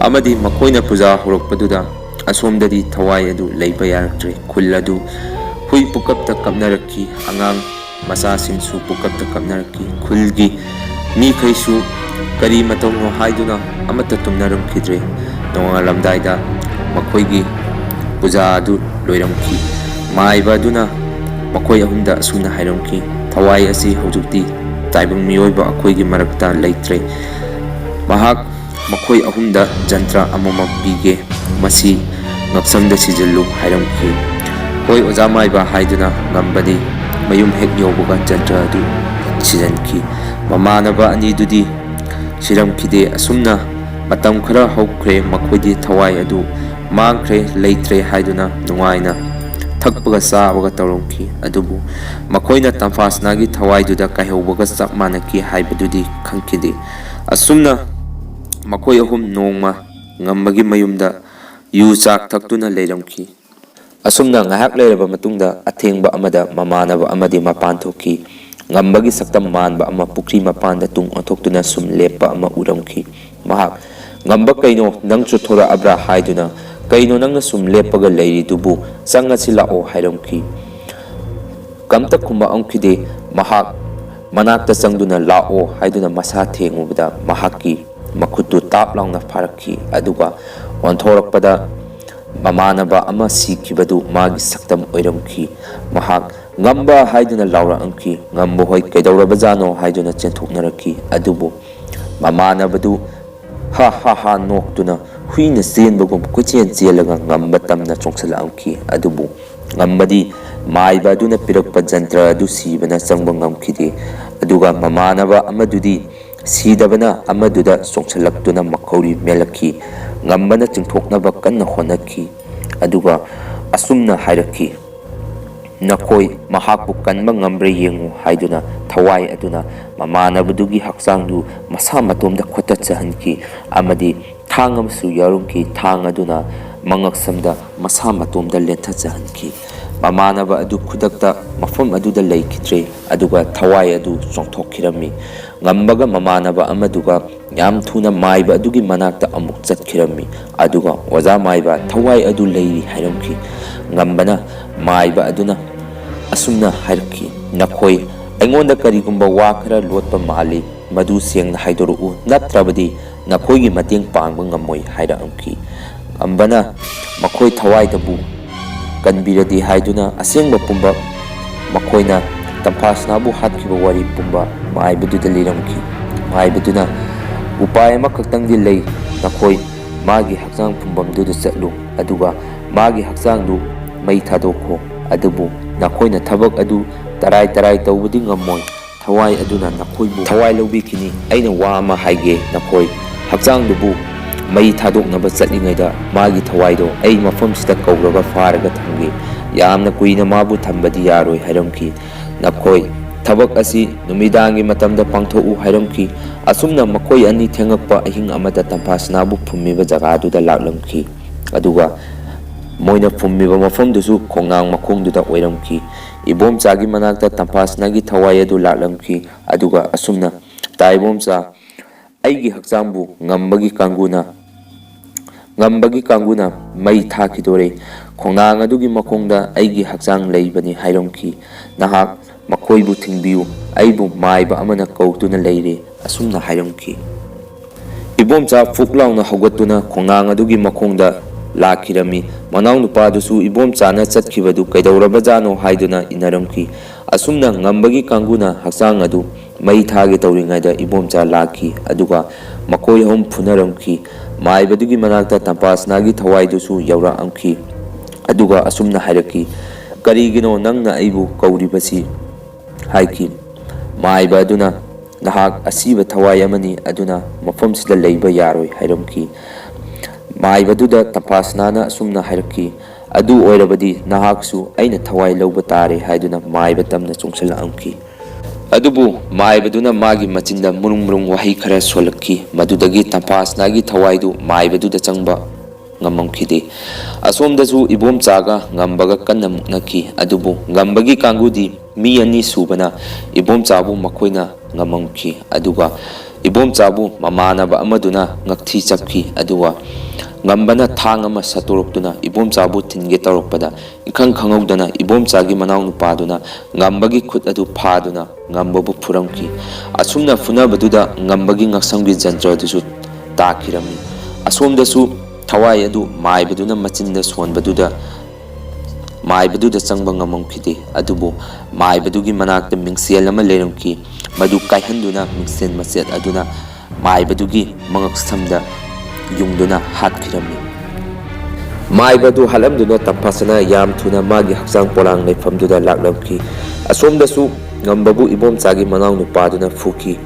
ꯑꯃꯗꯤ ꯃꯈꯣꯏꯅ ꯄꯨꯖꯥ ꯍꯧꯔꯛꯄꯗꯨꯗ ꯑꯁꯣꯝꯗꯗꯤ ꯊꯋꯥꯏ ꯑꯗꯨ ꯂꯩꯕ ꯌꯥꯔꯛꯇ꯭ꯔꯦ꯫ ꯈꯨꯜ ꯑꯗꯨ ꯍꯨꯏ ꯄꯨꯀꯞꯇ ꯀꯞꯅꯔꯛꯈꯤ꯫ ꯑꯉꯥꯡ ꯃꯆꯥꯁꯤꯡꯁꯨ ꯄꯨꯀꯞꯇ ꯀꯞꯅꯔꯛꯈꯤ꯫ ꯈꯨꯜꯒꯤ ꯃꯤꯈꯩꯁꯨ ꯀꯔꯤ ꯃꯇꯧꯅꯣ ꯍꯥꯏꯗꯨꯅ ꯑꯃꯠꯇ ꯇꯨꯝꯅꯔꯝꯈꯤꯗ꯭ꯔꯦ꯫ ꯅꯣꯡꯉꯥꯜꯂꯝꯗꯥꯏꯗ ꯃꯈꯣꯏꯒꯤ ꯄꯨꯖꯥ ꯑꯗꯨ ꯂꯣꯏꯔꯝꯈꯤ꯫ ꯃꯥꯏꯕ ꯑꯗꯨꯅ ꯃꯈꯣꯏ ꯑꯍꯨꯝꯗ ꯑꯁꯨꯝꯅ ꯍꯥꯏꯔꯝꯈꯤ, "ꯊꯋꯥꯏ ꯑꯁꯤ ꯍꯧꯖꯤꯛꯇꯤ ꯇꯥꯏꯕꯪ ꯃꯤꯑꯣꯏꯕ ꯑꯩꯈꯣꯏꯒꯤ ꯃꯔꯛꯇ ꯂꯩꯇ꯭ꯔꯦ꯫ ꯃꯍꯥꯛ ꯃꯈꯣꯏ ꯑꯍꯨꯝꯗ ꯖꯟꯇ꯭ꯔ ꯑꯃꯃꯝ ꯄꯤꯒꯦ꯫ ꯃꯁꯤ ꯉꯛꯁꯝꯗ ꯁꯤꯖꯤꯜꯂꯨ" ꯍꯥꯏꯔꯝꯈꯤ꯫ "ꯍꯣꯏ, ꯑꯣꯖꯥ ꯃꯥꯏꯕ" ꯍꯥꯏꯗꯨꯅ ꯉꯝꯕꯗꯤ ꯃꯌꯨꯝ ꯍꯦꯛ ꯌꯧꯕꯒ ꯖꯟꯇ꯭ꯔ ꯑꯗꯨ ꯁꯤꯖꯤꯟꯈꯤ꯫ ꯃꯃꯥꯟꯅꯕ ꯑꯅꯤꯗꯨꯗꯤ ꯁꯤꯔꯝꯈꯤꯗꯦ꯫ ꯑꯁꯨꯝꯅ ꯃꯇꯝ ꯈꯔ ꯍꯧꯈ꯭ꯔꯦ꯫ ꯃꯈꯣꯏꯗꯤ ꯊꯋꯥꯏ ꯑꯗꯨ ꯃꯥꯡꯈ꯭ꯔꯦ, ꯂꯩꯇ꯭ꯔꯦ ꯍꯥꯏꯗꯨꯅ ꯅꯨꯡꯉꯥꯏꯅ ꯊꯛꯄꯒ ꯆꯥꯕꯒ ꯇꯧꯔꯝꯈꯤ꯫ ꯑꯗꯨꯕꯨ ꯃꯈꯣꯏꯅ ꯇꯝꯐꯥꯁꯅꯥꯒꯤ ꯊꯋꯥꯏꯗꯨꯗ ꯀꯥꯏꯍꯧꯕꯒ ꯆꯞ ꯃꯥꯟꯅꯈꯤ ꯍꯥꯏꯕꯗꯨꯗꯤ ꯈꯪꯈꯤꯗꯦ꯫ ꯑꯁꯨꯝꯅ ꯃꯈꯣꯏ ꯑꯍꯨꯝ ꯅꯣꯡꯃ ꯉꯝꯕꯒꯤ ꯃꯌꯨꯝꯗ ꯌꯨ ꯆꯥꯛ ꯊꯛꯇꯨꯅ ꯂꯩꯔꯝꯈꯤ꯫ ꯑꯁꯨꯝꯅ ꯉꯥꯏꯍꯥꯛ ꯂꯩꯔꯕ ꯃꯇꯨꯡꯗ ꯑꯊꯦꯡꯕ ꯑꯃꯗ ꯃꯃꯥꯟꯅꯕ ꯑꯃꯗꯤ ꯃꯄꯥꯟ ꯊꯣꯛꯈꯤ꯫ ꯉꯝꯕꯒꯤ ꯁꯛꯇꯝ ꯃꯥꯟꯕ ꯑꯃ ꯄꯨꯈ꯭ꯔꯤ ꯃꯄꯥꯟꯗ ꯇꯨꯡ ꯑꯣꯟꯊꯣꯛꯇꯨꯅ ꯁꯨꯝ ꯂꯦꯞꯄ ꯑꯃ ꯎꯔꯝꯈꯤ꯫ ꯃꯍꯥꯛ, "ꯉꯝꯕ, ꯀꯩꯅꯣ, ꯅꯪꯁꯨ ꯊꯣꯔꯛꯑꯕ꯭ꯔꯥ?" ꯍꯥꯏꯗꯨꯅ, "ꯀꯩꯅꯣ ꯅꯪꯅ ꯁꯨꯝ ꯂꯦꯞꯄꯒ ꯂꯩꯔꯤꯗꯨꯕꯨ? ꯆꯪꯉꯁꯤ ꯂꯥꯛꯑꯣ" ꯍꯥꯏꯔꯝꯈꯤ꯫ ꯀꯝꯇ ꯈꯨꯝꯃꯛꯑꯝꯈꯤꯗꯦ꯫ ꯃꯍꯥꯛ ꯃꯅꯥꯛꯇ ꯆꯪꯗꯨꯅ "ꯂꯥꯛꯑꯣ" ꯍꯥꯏꯗꯨꯅ ꯃꯁꯥ ꯊꯦꯡꯉꯨꯕꯗ ꯃꯍꯥꯛꯀꯤ ꯃꯈꯨꯠꯇꯨ ꯇꯥꯞ ꯂꯥꯎꯅ ꯐꯥꯔꯛꯈꯤ꯫ ꯑꯗꯨꯒ ꯑꯣꯟꯊꯣꯔꯛꯄꯗ ꯃꯃꯥꯟꯅꯕ ꯑꯃ ꯁꯤꯈꯤꯕꯗꯨ ꯃꯥꯒꯤ ꯁꯛꯇꯝ ꯑꯣꯏꯔꯝꯈꯤ꯫ ꯃꯍꯥꯛ "ꯉꯝꯕ" ꯍꯥꯏꯗꯨꯅ ꯂꯥꯎꯔꯛꯑꯝꯈꯤ꯫ "ꯉꯝꯕ ꯍꯣꯏ ꯀꯩꯗꯧꯔꯕꯖꯥꯠꯅꯣ?" ꯍꯥꯏꯗꯨꯅ ꯆꯦꯟꯊꯣꯛꯅꯔꯛꯈꯤ꯫ ꯑꯗꯨꯕꯨ ꯃꯃꯥꯟꯅꯕꯗꯨ ꯍꯥ ꯍꯥ ꯍꯥ ꯅꯣꯛꯇꯨꯅ ꯍꯨꯏꯅ ꯆꯦꯟꯕꯒꯨꯝ ꯀꯣꯏꯆꯦꯟ ꯆꯦꯜꯂꯒ ꯉꯝꯕ ꯇꯝꯅ ꯆꯣꯡꯁꯤꯜꯂꯛꯑꯝꯈꯤ꯫ ꯑꯗꯨꯕꯨ ꯉꯝꯕꯗꯤ ꯃꯥꯏꯕ ꯑꯗꯨꯅ ꯄꯤꯔꯛꯄ ꯖꯟꯇ꯭ꯔ ꯑꯗꯨ ꯁꯤꯕꯅ ꯆꯪꯕ ꯉꯝꯈꯤꯗꯦ꯫ ꯑꯗꯨꯒ ꯃꯃꯥꯟꯅꯕ ꯑꯃꯗꯨꯗꯤ ꯁꯤꯗꯕꯅ ꯑꯃꯗꯨꯗ ꯆꯣꯡꯁꯤꯜꯂꯛꯇꯨꯅ ꯃꯈꯧꯔꯤ ꯃꯦꯜꯂꯛꯈꯤ꯫ ꯉꯝꯕꯅ ꯆꯤꯡꯊꯣꯛꯅꯕ ꯀꯟꯅ ꯍꯣꯠꯅꯈꯤ꯫ ꯑꯗꯨꯒ ꯑꯁꯨꯝꯅ ꯍꯥꯏꯔꯛꯈꯤ, "ꯅꯈꯣꯏ ꯃꯍꯥꯛꯄꯨ ꯀꯟꯕ ꯉꯝꯕ꯭ꯔꯥ ꯌꯦꯡꯉꯨ" ꯍꯥꯏꯗꯨꯅ ꯊꯋꯥꯏ ꯑꯗꯨꯅ ꯃꯃꯥꯟꯅꯕꯗꯨꯒꯤ ꯍꯛꯆꯥꯡꯗꯨ ꯃꯁꯥ ꯃꯇꯣꯝꯗ ꯈꯣꯠꯇꯠꯆꯍꯟꯈꯤ꯫ ꯑꯃꯗꯤ ꯊꯥꯡ ꯑꯃꯁꯨ ꯌꯥꯎꯔꯝꯈꯤ꯫ ꯊꯥꯡ ꯑꯗꯨꯅ ꯃꯉꯛꯁꯝꯗ ꯃꯁꯥ ꯃꯇꯣꯝꯗ ꯂꯦꯟꯊꯠꯆꯍꯟꯈꯤ꯫ ꯃꯃꯥꯟꯅꯕ ꯑꯗꯨ ꯈꯨꯗꯛꯇ ꯃꯐꯝ ꯑꯗꯨꯗ ꯂꯩꯈꯤꯗ꯭ꯔꯦ, ꯑꯗꯨꯒ ꯊꯋꯥꯏ ꯑꯗꯨ ꯆꯣꯡꯊꯣꯛꯈꯤꯔꯝꯃꯤ꯫ ꯉꯝꯕꯒ ꯃꯃꯥꯟꯅꯕ ꯑꯃꯗꯨꯒ ꯌꯥꯝ ꯊꯨꯅ ꯃꯥꯏꯕ ꯑꯗꯨꯒꯤ ꯃꯅꯥꯛꯇ ꯑꯃꯨꯛ ꯆꯠꯈꯤꯔꯝꯃꯤ꯫ ꯑꯗꯨꯒ ꯑꯣꯖꯥ ꯃꯥꯏꯕ, ꯊꯋꯥꯏ ꯑꯗꯨ ꯂꯩꯔꯤ ꯍꯥꯏꯔꯝꯈꯤ꯫ ꯉꯝꯕꯅ ꯃꯥꯏꯕ ꯑꯗꯨꯅ ꯑꯁꯨꯝꯅ ꯍꯥꯏꯔꯛꯈꯤ, "ꯅꯈꯣꯏ ꯑꯩꯉꯣꯟꯗ ꯀꯔꯤꯒꯨꯝꯕ ꯋꯥ ꯈꯔ ꯂꯣꯠꯄ ꯃꯥꯜꯂꯤ, ꯃꯗꯨ ꯁꯦꯡꯅ ꯍꯥꯏꯗꯣꯔꯛꯎ, ꯅꯠꯇ꯭ꯔꯕꯗꯤ ꯅꯈꯣꯏꯒꯤ ꯃꯇꯦꯡ ꯄꯥꯡꯕ ꯉꯝꯃꯣꯏ" ꯍꯥꯏꯔꯛꯈꯤ꯫ ꯉꯝꯕꯅ ꯃꯈꯣꯏ ꯊꯋꯥꯏꯗꯕꯨ ꯀꯟꯕꯤꯔꯗꯤ ꯍꯥꯏꯗꯨꯅ ꯑꯁꯦꯡꯕ ꯄꯨꯝꯕ ꯃꯈꯣꯏꯅ ꯇꯝꯐꯥꯁꯅꯥꯕꯨ ꯍꯥꯠꯈꯤꯕ ꯋꯥꯔꯤ ꯄꯨꯝꯕ ꯃꯥꯏꯕꯗꯨꯗ ꯂꯤꯔꯝꯈꯤ꯫ ꯃꯥꯏꯕꯗꯨꯅ, "ꯎꯄꯥꯏ ꯑꯃꯈꯛꯇꯪꯗꯤ ꯂꯩ, ꯅꯈꯣꯏ ꯃꯥꯒꯤ ꯍꯛꯆꯥꯡ ꯐꯨꯝꯐꯝꯗꯨꯗ ꯆꯠꯂꯨ, ꯑꯗꯨꯒ ꯃꯥꯒꯤ ꯍꯛꯆꯥꯡꯗꯨ ꯃꯩ ꯊꯥꯗꯣꯛꯈꯣ, ꯑꯗꯨꯕꯨ ꯅꯈꯣꯏꯅ ꯊꯕꯛ ꯑꯗꯨ ꯇꯔꯥꯏ ꯇꯔꯥꯏ ꯇꯧꯕꯗꯤ ꯉꯝꯃꯣꯏ꯫ ꯊꯋꯥꯏ ꯑꯗꯨꯅ ꯅꯈꯣꯏꯕꯨ ꯊꯋꯥꯏ ꯂꯧꯕꯤꯈꯤꯅꯤ꯫ ꯑꯩꯅ ꯋꯥ ꯑꯃ ꯍꯥꯏꯒꯦ, ꯅꯈꯣꯏ ꯍꯛꯆꯥꯡꯗꯨꯕꯨ ꯃꯩ ꯊꯥꯗꯣꯛꯅꯕ ꯆꯠꯂꯤꯉꯩꯗ ꯃꯥꯒꯤ ꯊꯋꯥꯏꯗꯣ ꯑꯩ ꯃꯐꯝꯁꯤꯗ ꯀꯧꯔꯒ ꯐꯥꯔꯒ ꯊꯝꯒꯦ꯫ ꯌꯥꯝꯅ ꯀꯨꯏꯅ ꯃꯥꯕꯨ ꯊꯝꯕꯗꯤ ꯌꯥꯔꯣꯏ" ꯍꯥꯏꯔꯝꯈꯤ꯫ ꯅꯈꯣꯏ ꯊꯕꯛ ꯑꯁꯤ ꯅꯨꯃꯤꯗꯥꯡꯒꯤ ꯃꯇꯝꯗ ꯄꯥꯡꯊꯣꯛꯎ ꯍꯥꯏꯔꯝꯈꯤ꯫ ꯑꯁꯨꯝꯅ ꯃꯈꯣꯏ ꯑꯅꯤ ꯊꯦꯡꯉꯛꯄ ꯑꯍꯤꯡ ꯑꯃꯗ ꯇꯝꯐꯥꯁꯅꯥꯕꯨ ꯐꯨꯝꯃꯤꯕ ꯖꯒꯥꯗꯨꯗ ꯂꯥꯛꯂꯝꯈꯤ꯫ ꯑꯗꯨꯒ ꯃꯣꯏꯅ ꯐꯨꯝꯃꯤꯕ ꯃꯐꯝꯗꯨꯁꯨ ꯈꯣꯡꯅꯥꯡ ꯃꯈꯣꯡꯗꯨꯗ ꯑꯣꯏꯔꯝꯈꯤ꯫ ꯏꯕꯣꯝꯆꯥꯒꯤ ꯃꯅꯥꯛꯇ ꯇꯝꯐꯥꯁꯅꯥꯒꯤ ꯊꯋꯥꯏ ꯑꯗꯨ ꯂꯥꯛꯂꯝꯈꯤ꯫ ꯑꯗꯨꯒ ꯑꯁꯨꯝꯅ, "ꯇꯥ ꯏꯕꯣꯝꯆꯥ, ꯑꯩꯒꯤ ꯍꯛꯆꯥꯡꯕꯨ ꯉꯝꯕꯒꯤ ꯀꯥꯡꯕꯨꯅ ꯉꯝꯕꯒꯤ ꯀꯥꯡꯕꯨꯅ ꯃꯩ ꯊꯥꯈꯤꯗꯣꯔꯦ꯫ ꯈꯣꯡꯅꯥꯡ ꯑꯗꯨꯒꯤ ꯃꯈꯣꯡꯗ ꯑꯩꯒꯤ ꯍꯛꯆꯥꯡ ꯂꯩꯕꯅꯤ" ꯍꯥꯏꯔꯝꯈꯤ꯫ "ꯅꯍꯥꯛ ꯃꯈꯣꯏꯕꯨ ꯊꯤꯡꯕꯤꯌꯨ, ꯑꯩꯕꯨ ꯃꯥꯏꯕ ꯑꯃꯅ ꯀꯧꯗꯨꯅ ꯂꯩꯔꯦ", ꯑꯁꯨꯝꯅ ꯍꯥꯏꯔꯝꯈꯤ꯫ ꯏꯕꯣꯝꯆꯥ ꯐꯨꯛ ꯂꯥꯎꯅ ꯍꯧꯒꯠꯇꯨꯅ ꯈꯣꯡꯅꯥꯡ ꯑꯗꯨꯒꯤ ꯃꯈꯣꯡꯗ ꯂꯥꯛꯈꯤꯔꯝꯃꯤ꯫ ꯃꯅꯥꯎꯅꯨꯄꯥꯗꯨꯁꯨ ꯏꯕꯣꯝꯆꯥꯅ ꯆꯠꯈꯤꯕꯗꯨ ꯀꯩꯗꯧꯔꯕꯖꯥꯠꯅꯣ ꯍꯥꯏꯗꯨꯅ ꯏꯟꯅꯔꯝꯈꯤ꯫ ꯑꯁꯨꯝꯅ ꯉꯝꯕꯒꯤ ꯀꯥꯡꯕꯨꯅ ꯍꯛꯆꯥꯡ ꯑꯗꯨ ꯃꯩ ꯊꯥꯒꯦ ꯇꯧꯔꯤꯉꯩꯗ ꯏꯕꯣꯝꯆꯥ ꯂꯥꯛꯈꯤ, ꯑꯗꯨꯒ ꯃꯈꯣꯏ ꯑꯍꯨꯝ ꯐꯨꯅꯔꯝꯈꯤ꯫ ꯃꯥꯏꯕꯗꯨꯒꯤ ꯃꯅꯥꯛꯇ ꯇꯝꯄꯥꯁꯅꯥꯒꯤ ꯊꯋꯥꯏꯗꯨꯁꯨ ꯌꯧꯔꯛꯂꯝꯈꯤ, ꯑꯗꯨꯒ ꯑꯁꯨꯝꯅ ꯍꯥꯏꯔꯛꯈꯤ, "ꯀꯔꯤꯒꯤꯅꯣ ꯅꯪꯅ ꯑꯩꯕꯨ ꯀꯧꯔꯤꯕꯁꯤ?" ꯍꯥꯏꯈꯤ꯫ ꯃꯥꯏꯕ ꯑꯗꯨꯅ, "ꯅꯍꯥꯛ ꯑꯁꯤꯕ ꯊꯋꯥꯏ ꯑꯃꯅꯤ, ꯑꯗꯨꯅ ꯃꯐꯝꯁꯤꯗ ꯂꯩꯕ ꯌꯥꯔꯣꯏ" ꯍꯥꯏꯔꯝꯈꯤ꯫ ꯃꯥꯏꯕꯗꯨꯗ ꯇꯝꯐꯥꯁꯅꯥꯅ ꯑꯁꯨꯝꯅ ꯍꯥꯏꯔꯛꯈꯤ, "ꯑꯗꯨ ꯑꯣꯏꯔꯕꯗꯤ ꯅꯍꯥꯛꯁꯨ ꯑꯩꯅ ꯊꯋꯥꯏ ꯂꯧꯕ ꯇꯥꯔꯦ" ꯍꯥꯏꯗꯨꯅ ꯃꯥꯏꯕ ꯇꯝꯅ ꯆꯣꯡꯁꯤꯜꯂꯛꯂꯝꯈꯤ꯫ ꯑꯗꯨꯕꯨ ꯃꯥꯏꯕꯗꯨꯅ ꯃꯥꯒꯤ ꯃꯆꯤꯟꯗ ꯃꯔꯨꯡ ꯃꯔꯨꯡ ꯋꯥꯍꯩ ꯈꯔ ꯁꯣꯜꯂꯛꯈꯤ꯫ ꯃꯗꯨꯗꯒꯤ ꯇꯝꯐꯥꯁꯅꯥꯒꯤ ꯊꯋꯥꯏꯗꯨ ꯃꯥꯏꯕꯗꯨꯗ ꯆꯪꯕ ꯉꯝꯂꯝꯈꯤꯗꯦ꯫ ꯑꯁꯣꯝꯗꯁꯨ ꯏꯕꯣꯝꯆꯥꯒ ꯉꯝꯕꯒ ꯀꯟꯅ ꯃꯨꯛꯅꯈꯤ꯫ ꯑꯗꯨꯕꯨ ꯉꯝꯕꯒꯤ ꯀꯥꯡꯕꯨꯗꯤ ꯃꯤ ꯑꯅꯤ ꯁꯨꯕꯅ ꯏꯕꯣꯝꯆꯥꯕꯨ ꯃꯈꯣꯏꯅ ꯉꯝꯃꯝꯈꯤ꯫ ꯑꯗꯨꯒ ꯏꯕꯣꯝꯆꯥꯕꯨ ꯃꯃꯥꯟꯅꯕ ꯑꯃꯗꯨꯅ ꯉꯛꯊꯤ ꯆꯞꯈꯤ꯫ ꯑꯗꯨꯒ ꯉꯝꯕꯅ ꯊꯥꯡ ꯑꯃ ꯁꯠꯇꯣꯔꯛꯇꯨꯅ ꯏꯕꯣꯝꯆꯥꯕꯨ ꯊꯤꯟꯒꯦ ꯇꯧꯔꯛꯄꯗ, ꯏꯈꯪ ꯈꯪꯍꯧꯗꯅ ꯏꯕꯣꯝꯆꯥꯒꯤ ꯃꯅꯥꯎꯅꯨꯄꯥꯗꯨꯅ ꯉꯝꯕꯒꯤ ꯈꯨꯠ ꯑꯗꯨ ꯐꯥꯗꯨꯅ ꯉꯝꯕꯕꯨ ꯐꯨꯔꯝꯈꯤ꯫ ꯑꯁꯨꯝꯅ ꯐꯨꯅꯕꯗꯨꯗ ꯉꯝꯕꯒꯤ ꯉꯛꯁꯝꯒꯤ ꯖꯟꯇ꯭ꯔꯗꯨꯁꯨ ꯇꯥꯈꯤꯔꯝꯃꯤ꯫ ꯑꯁꯣꯝꯗꯁꯨ ꯊꯋꯥꯏ ꯑꯗꯨ ꯃꯥꯏꯕꯗꯨꯅ ꯃꯆꯤꯟꯗ ꯁꯣꯟꯕꯗꯨꯗ ꯃꯥꯏꯕꯗꯨꯗ ꯆꯪꯕ ꯉꯝꯃꯝꯈꯤꯗꯦ꯫ ꯑꯗꯨꯕꯨ ꯃꯥꯏꯕꯗꯨꯒꯤ ꯃꯅꯥꯛꯇ ꯃꯤꯡꯁꯦꯜ ꯑꯃ ꯂꯩꯔꯝꯈꯤ꯫ ꯃꯗꯨ ꯀꯥꯏꯍꯟꯗꯨꯅ ꯃꯤꯡꯁꯦꯜ ꯃꯆꯦꯠ ꯑꯗꯨꯅ ꯃꯥꯏꯕꯗꯨꯒꯤ ꯃꯉꯛꯁꯝꯗ ꯌꯨꯡꯗꯨꯅ ꯍꯥꯠꯈꯤꯔꯝꯃꯤ꯫ ꯃꯥꯏꯕ ꯑꯗꯨ ꯍꯥꯠꯂꯝꯗꯨꯅ ꯇꯝꯐꯥꯁꯅꯥ ꯌꯥꯝ ꯊꯨꯅ ꯃꯥꯒꯤ ꯍꯛꯆꯥꯡ ꯄꯣꯂꯥꯡ ꯂꯩꯐꯝꯗꯨꯗ ꯂꯥꯛꯂꯝꯈꯤ꯫ ꯑꯁꯣꯝꯗꯁꯨ ꯉꯝꯕꯕꯨ ꯏꯕꯣꯝꯆꯥꯒꯤ ꯃꯅꯥꯎ ꯅꯨꯄꯥꯗꯨꯅ ꯐꯨꯈꯤ꯫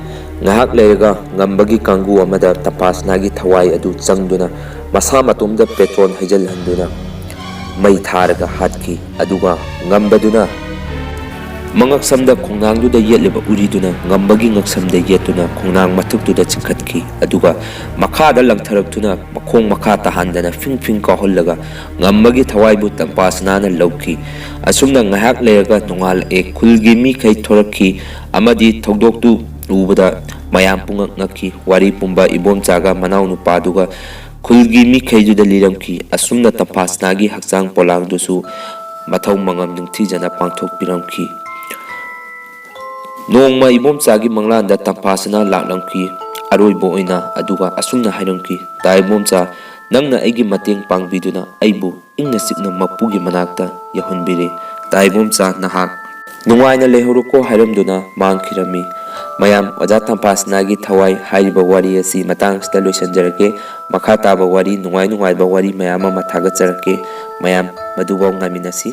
ꯉꯥꯏꯍꯥꯛ ꯂꯩꯔꯒ ꯉꯝꯕꯒꯤ ꯀꯥꯡꯒꯨ ꯑꯃꯗ ꯇꯝꯐꯥꯁꯅꯥꯒꯤ ꯊꯋꯥꯏ ꯑꯗꯨ ꯆꯪꯗꯨꯅ ꯃꯁꯥ ꯃꯇꯣꯝꯗ ꯄꯦꯇ꯭ꯔꯣꯜ ꯍꯩꯖꯤꯜꯍꯟꯗꯨꯅ ꯃꯩ ꯊꯥꯔꯒ ꯍꯥꯠꯈꯤ꯫ ꯑꯗꯨꯒ ꯉꯝꯕꯗꯨꯅ ꯃꯉꯛꯁꯝꯗ ꯈꯣꯡꯅꯥꯡꯗꯨꯗ ꯌꯦꯠꯂꯤꯕ ꯎꯔꯤꯗꯨꯅ ꯉꯝꯕꯒꯤ ꯉꯛꯁꯝꯗ ꯌꯦꯠꯇꯨꯅ ꯈꯣꯡꯅꯥꯡ ꯃꯊꯛꯇꯨꯗ ꯆꯤꯡꯈꯠꯈꯤ꯫ ꯑꯗꯨꯒ ꯃꯈꯥꯗ ꯂꯪꯊꯔꯛꯇꯨꯅ ꯃꯈꯣꯡ ꯃꯈꯥ ꯇꯥꯍꯟꯗꯅ ꯐꯤꯡ ꯐꯤꯡ ꯀꯥꯎꯍꯜꯂꯒ ꯉꯝꯕꯒꯤ ꯊꯋꯥꯏꯕꯨ ꯇꯝꯄꯥꯁꯅꯥꯅ ꯂꯧꯈꯤ꯫ ꯑꯁꯨꯝꯅ ꯉꯥꯏꯍꯥꯛ ꯂꯩꯔꯒ ꯅꯣꯡꯉꯥꯜꯂꯛꯑꯦ꯫ ꯈꯨꯜꯒꯤ ꯃꯤꯈꯩ ꯊꯣꯔꯛꯈꯤ ꯑꯃꯗꯤ ꯊꯧꯗꯣꯛꯇꯨ ꯎꯕꯗ ꯃꯌꯥꯝ ꯄꯨꯡꯉꯛ ꯉꯛꯈꯤ꯫ ꯋꯥꯔꯤ ꯄꯨꯝꯕ ꯏꯕꯣꯝꯆꯥꯒ ꯃꯅꯥꯎ ꯅꯨꯄꯥꯗꯨꯒ ꯈꯨꯜꯒꯤ ꯃꯤꯈꯩꯗꯨꯗ ꯂꯤꯔꯝꯈꯤ꯫ ꯑꯁꯨꯝꯅ ꯇꯝꯐꯥꯁꯅꯥꯒꯤ ꯍꯛꯆꯥꯡ ꯄꯣꯂꯥꯡꯗꯨꯁꯨ ꯃꯊꯧ ꯃꯉꯝ ꯅꯤꯡꯊꯤꯖꯅ ꯄꯥꯡꯊꯣꯛꯄꯤꯔꯝꯈꯤ꯫ ꯅꯣꯡꯃ ꯏꯕꯣꯝꯆꯥꯒꯤ ꯃꯪꯂꯥꯟꯗ ꯇꯝꯐꯥꯁꯅꯥ ꯂꯥꯛꯂꯝꯈꯤ꯫ ꯑꯔꯣꯏꯕ ꯑꯣꯏꯅ ꯑꯗꯨꯒ ꯑꯁꯨꯝꯅ ꯍꯥꯏꯔꯝꯈꯤ, "ꯇꯥ ꯏꯕꯣꯝꯆꯥ, ꯅꯪꯅ ꯑꯩꯒꯤ ꯃꯇꯦꯡ ꯄꯥꯡꯕꯤꯗꯨꯅ ꯑꯩꯕꯨ ꯏꯪꯅ ꯆꯤꯛꯅ ꯃꯄꯨꯒꯤ ꯃꯅꯥꯛꯇ ꯌꯧꯍꯟꯕꯤꯔꯦ꯫ ꯇꯥ ꯏꯕꯣꯝꯆꯥ, ꯅꯍꯥꯛ ꯅꯨꯡꯉꯥꯏꯅ ꯂꯩꯍꯧꯔꯣꯀꯣ" ꯍꯥꯏꯔꯝꯗꯨꯅ ꯃꯥꯡꯈꯤꯔꯝꯃꯤ꯫ ꯃꯌꯥꯝ, ꯑꯣꯖꯥ ꯇꯝꯐꯥꯁꯅꯥꯒꯤ ꯊꯋꯥꯏ ꯍꯥꯏꯔꯤꯕ ꯋꯥꯔꯤ ꯑꯁꯤ ꯃꯇꯥꯡ ꯑꯁꯤꯗ ꯂꯣꯏꯁꯤꯟꯖꯔꯒꯦ꯫ ꯃꯈꯥ ꯇꯥꯕ ꯋꯥꯔꯤ, ꯅꯨꯡꯉꯥꯏ ꯅꯨꯡꯉꯥꯏꯕ ꯋꯥꯔꯤ ꯃꯌꯥꯝ ꯑꯃ ꯊꯥꯒꯠꯆꯔꯛꯀꯦ꯫ ꯃꯌꯥꯝ, ꯃꯗꯨꯐꯥꯎ ꯉꯥꯏꯃꯤꯟꯅꯁꯤ꯫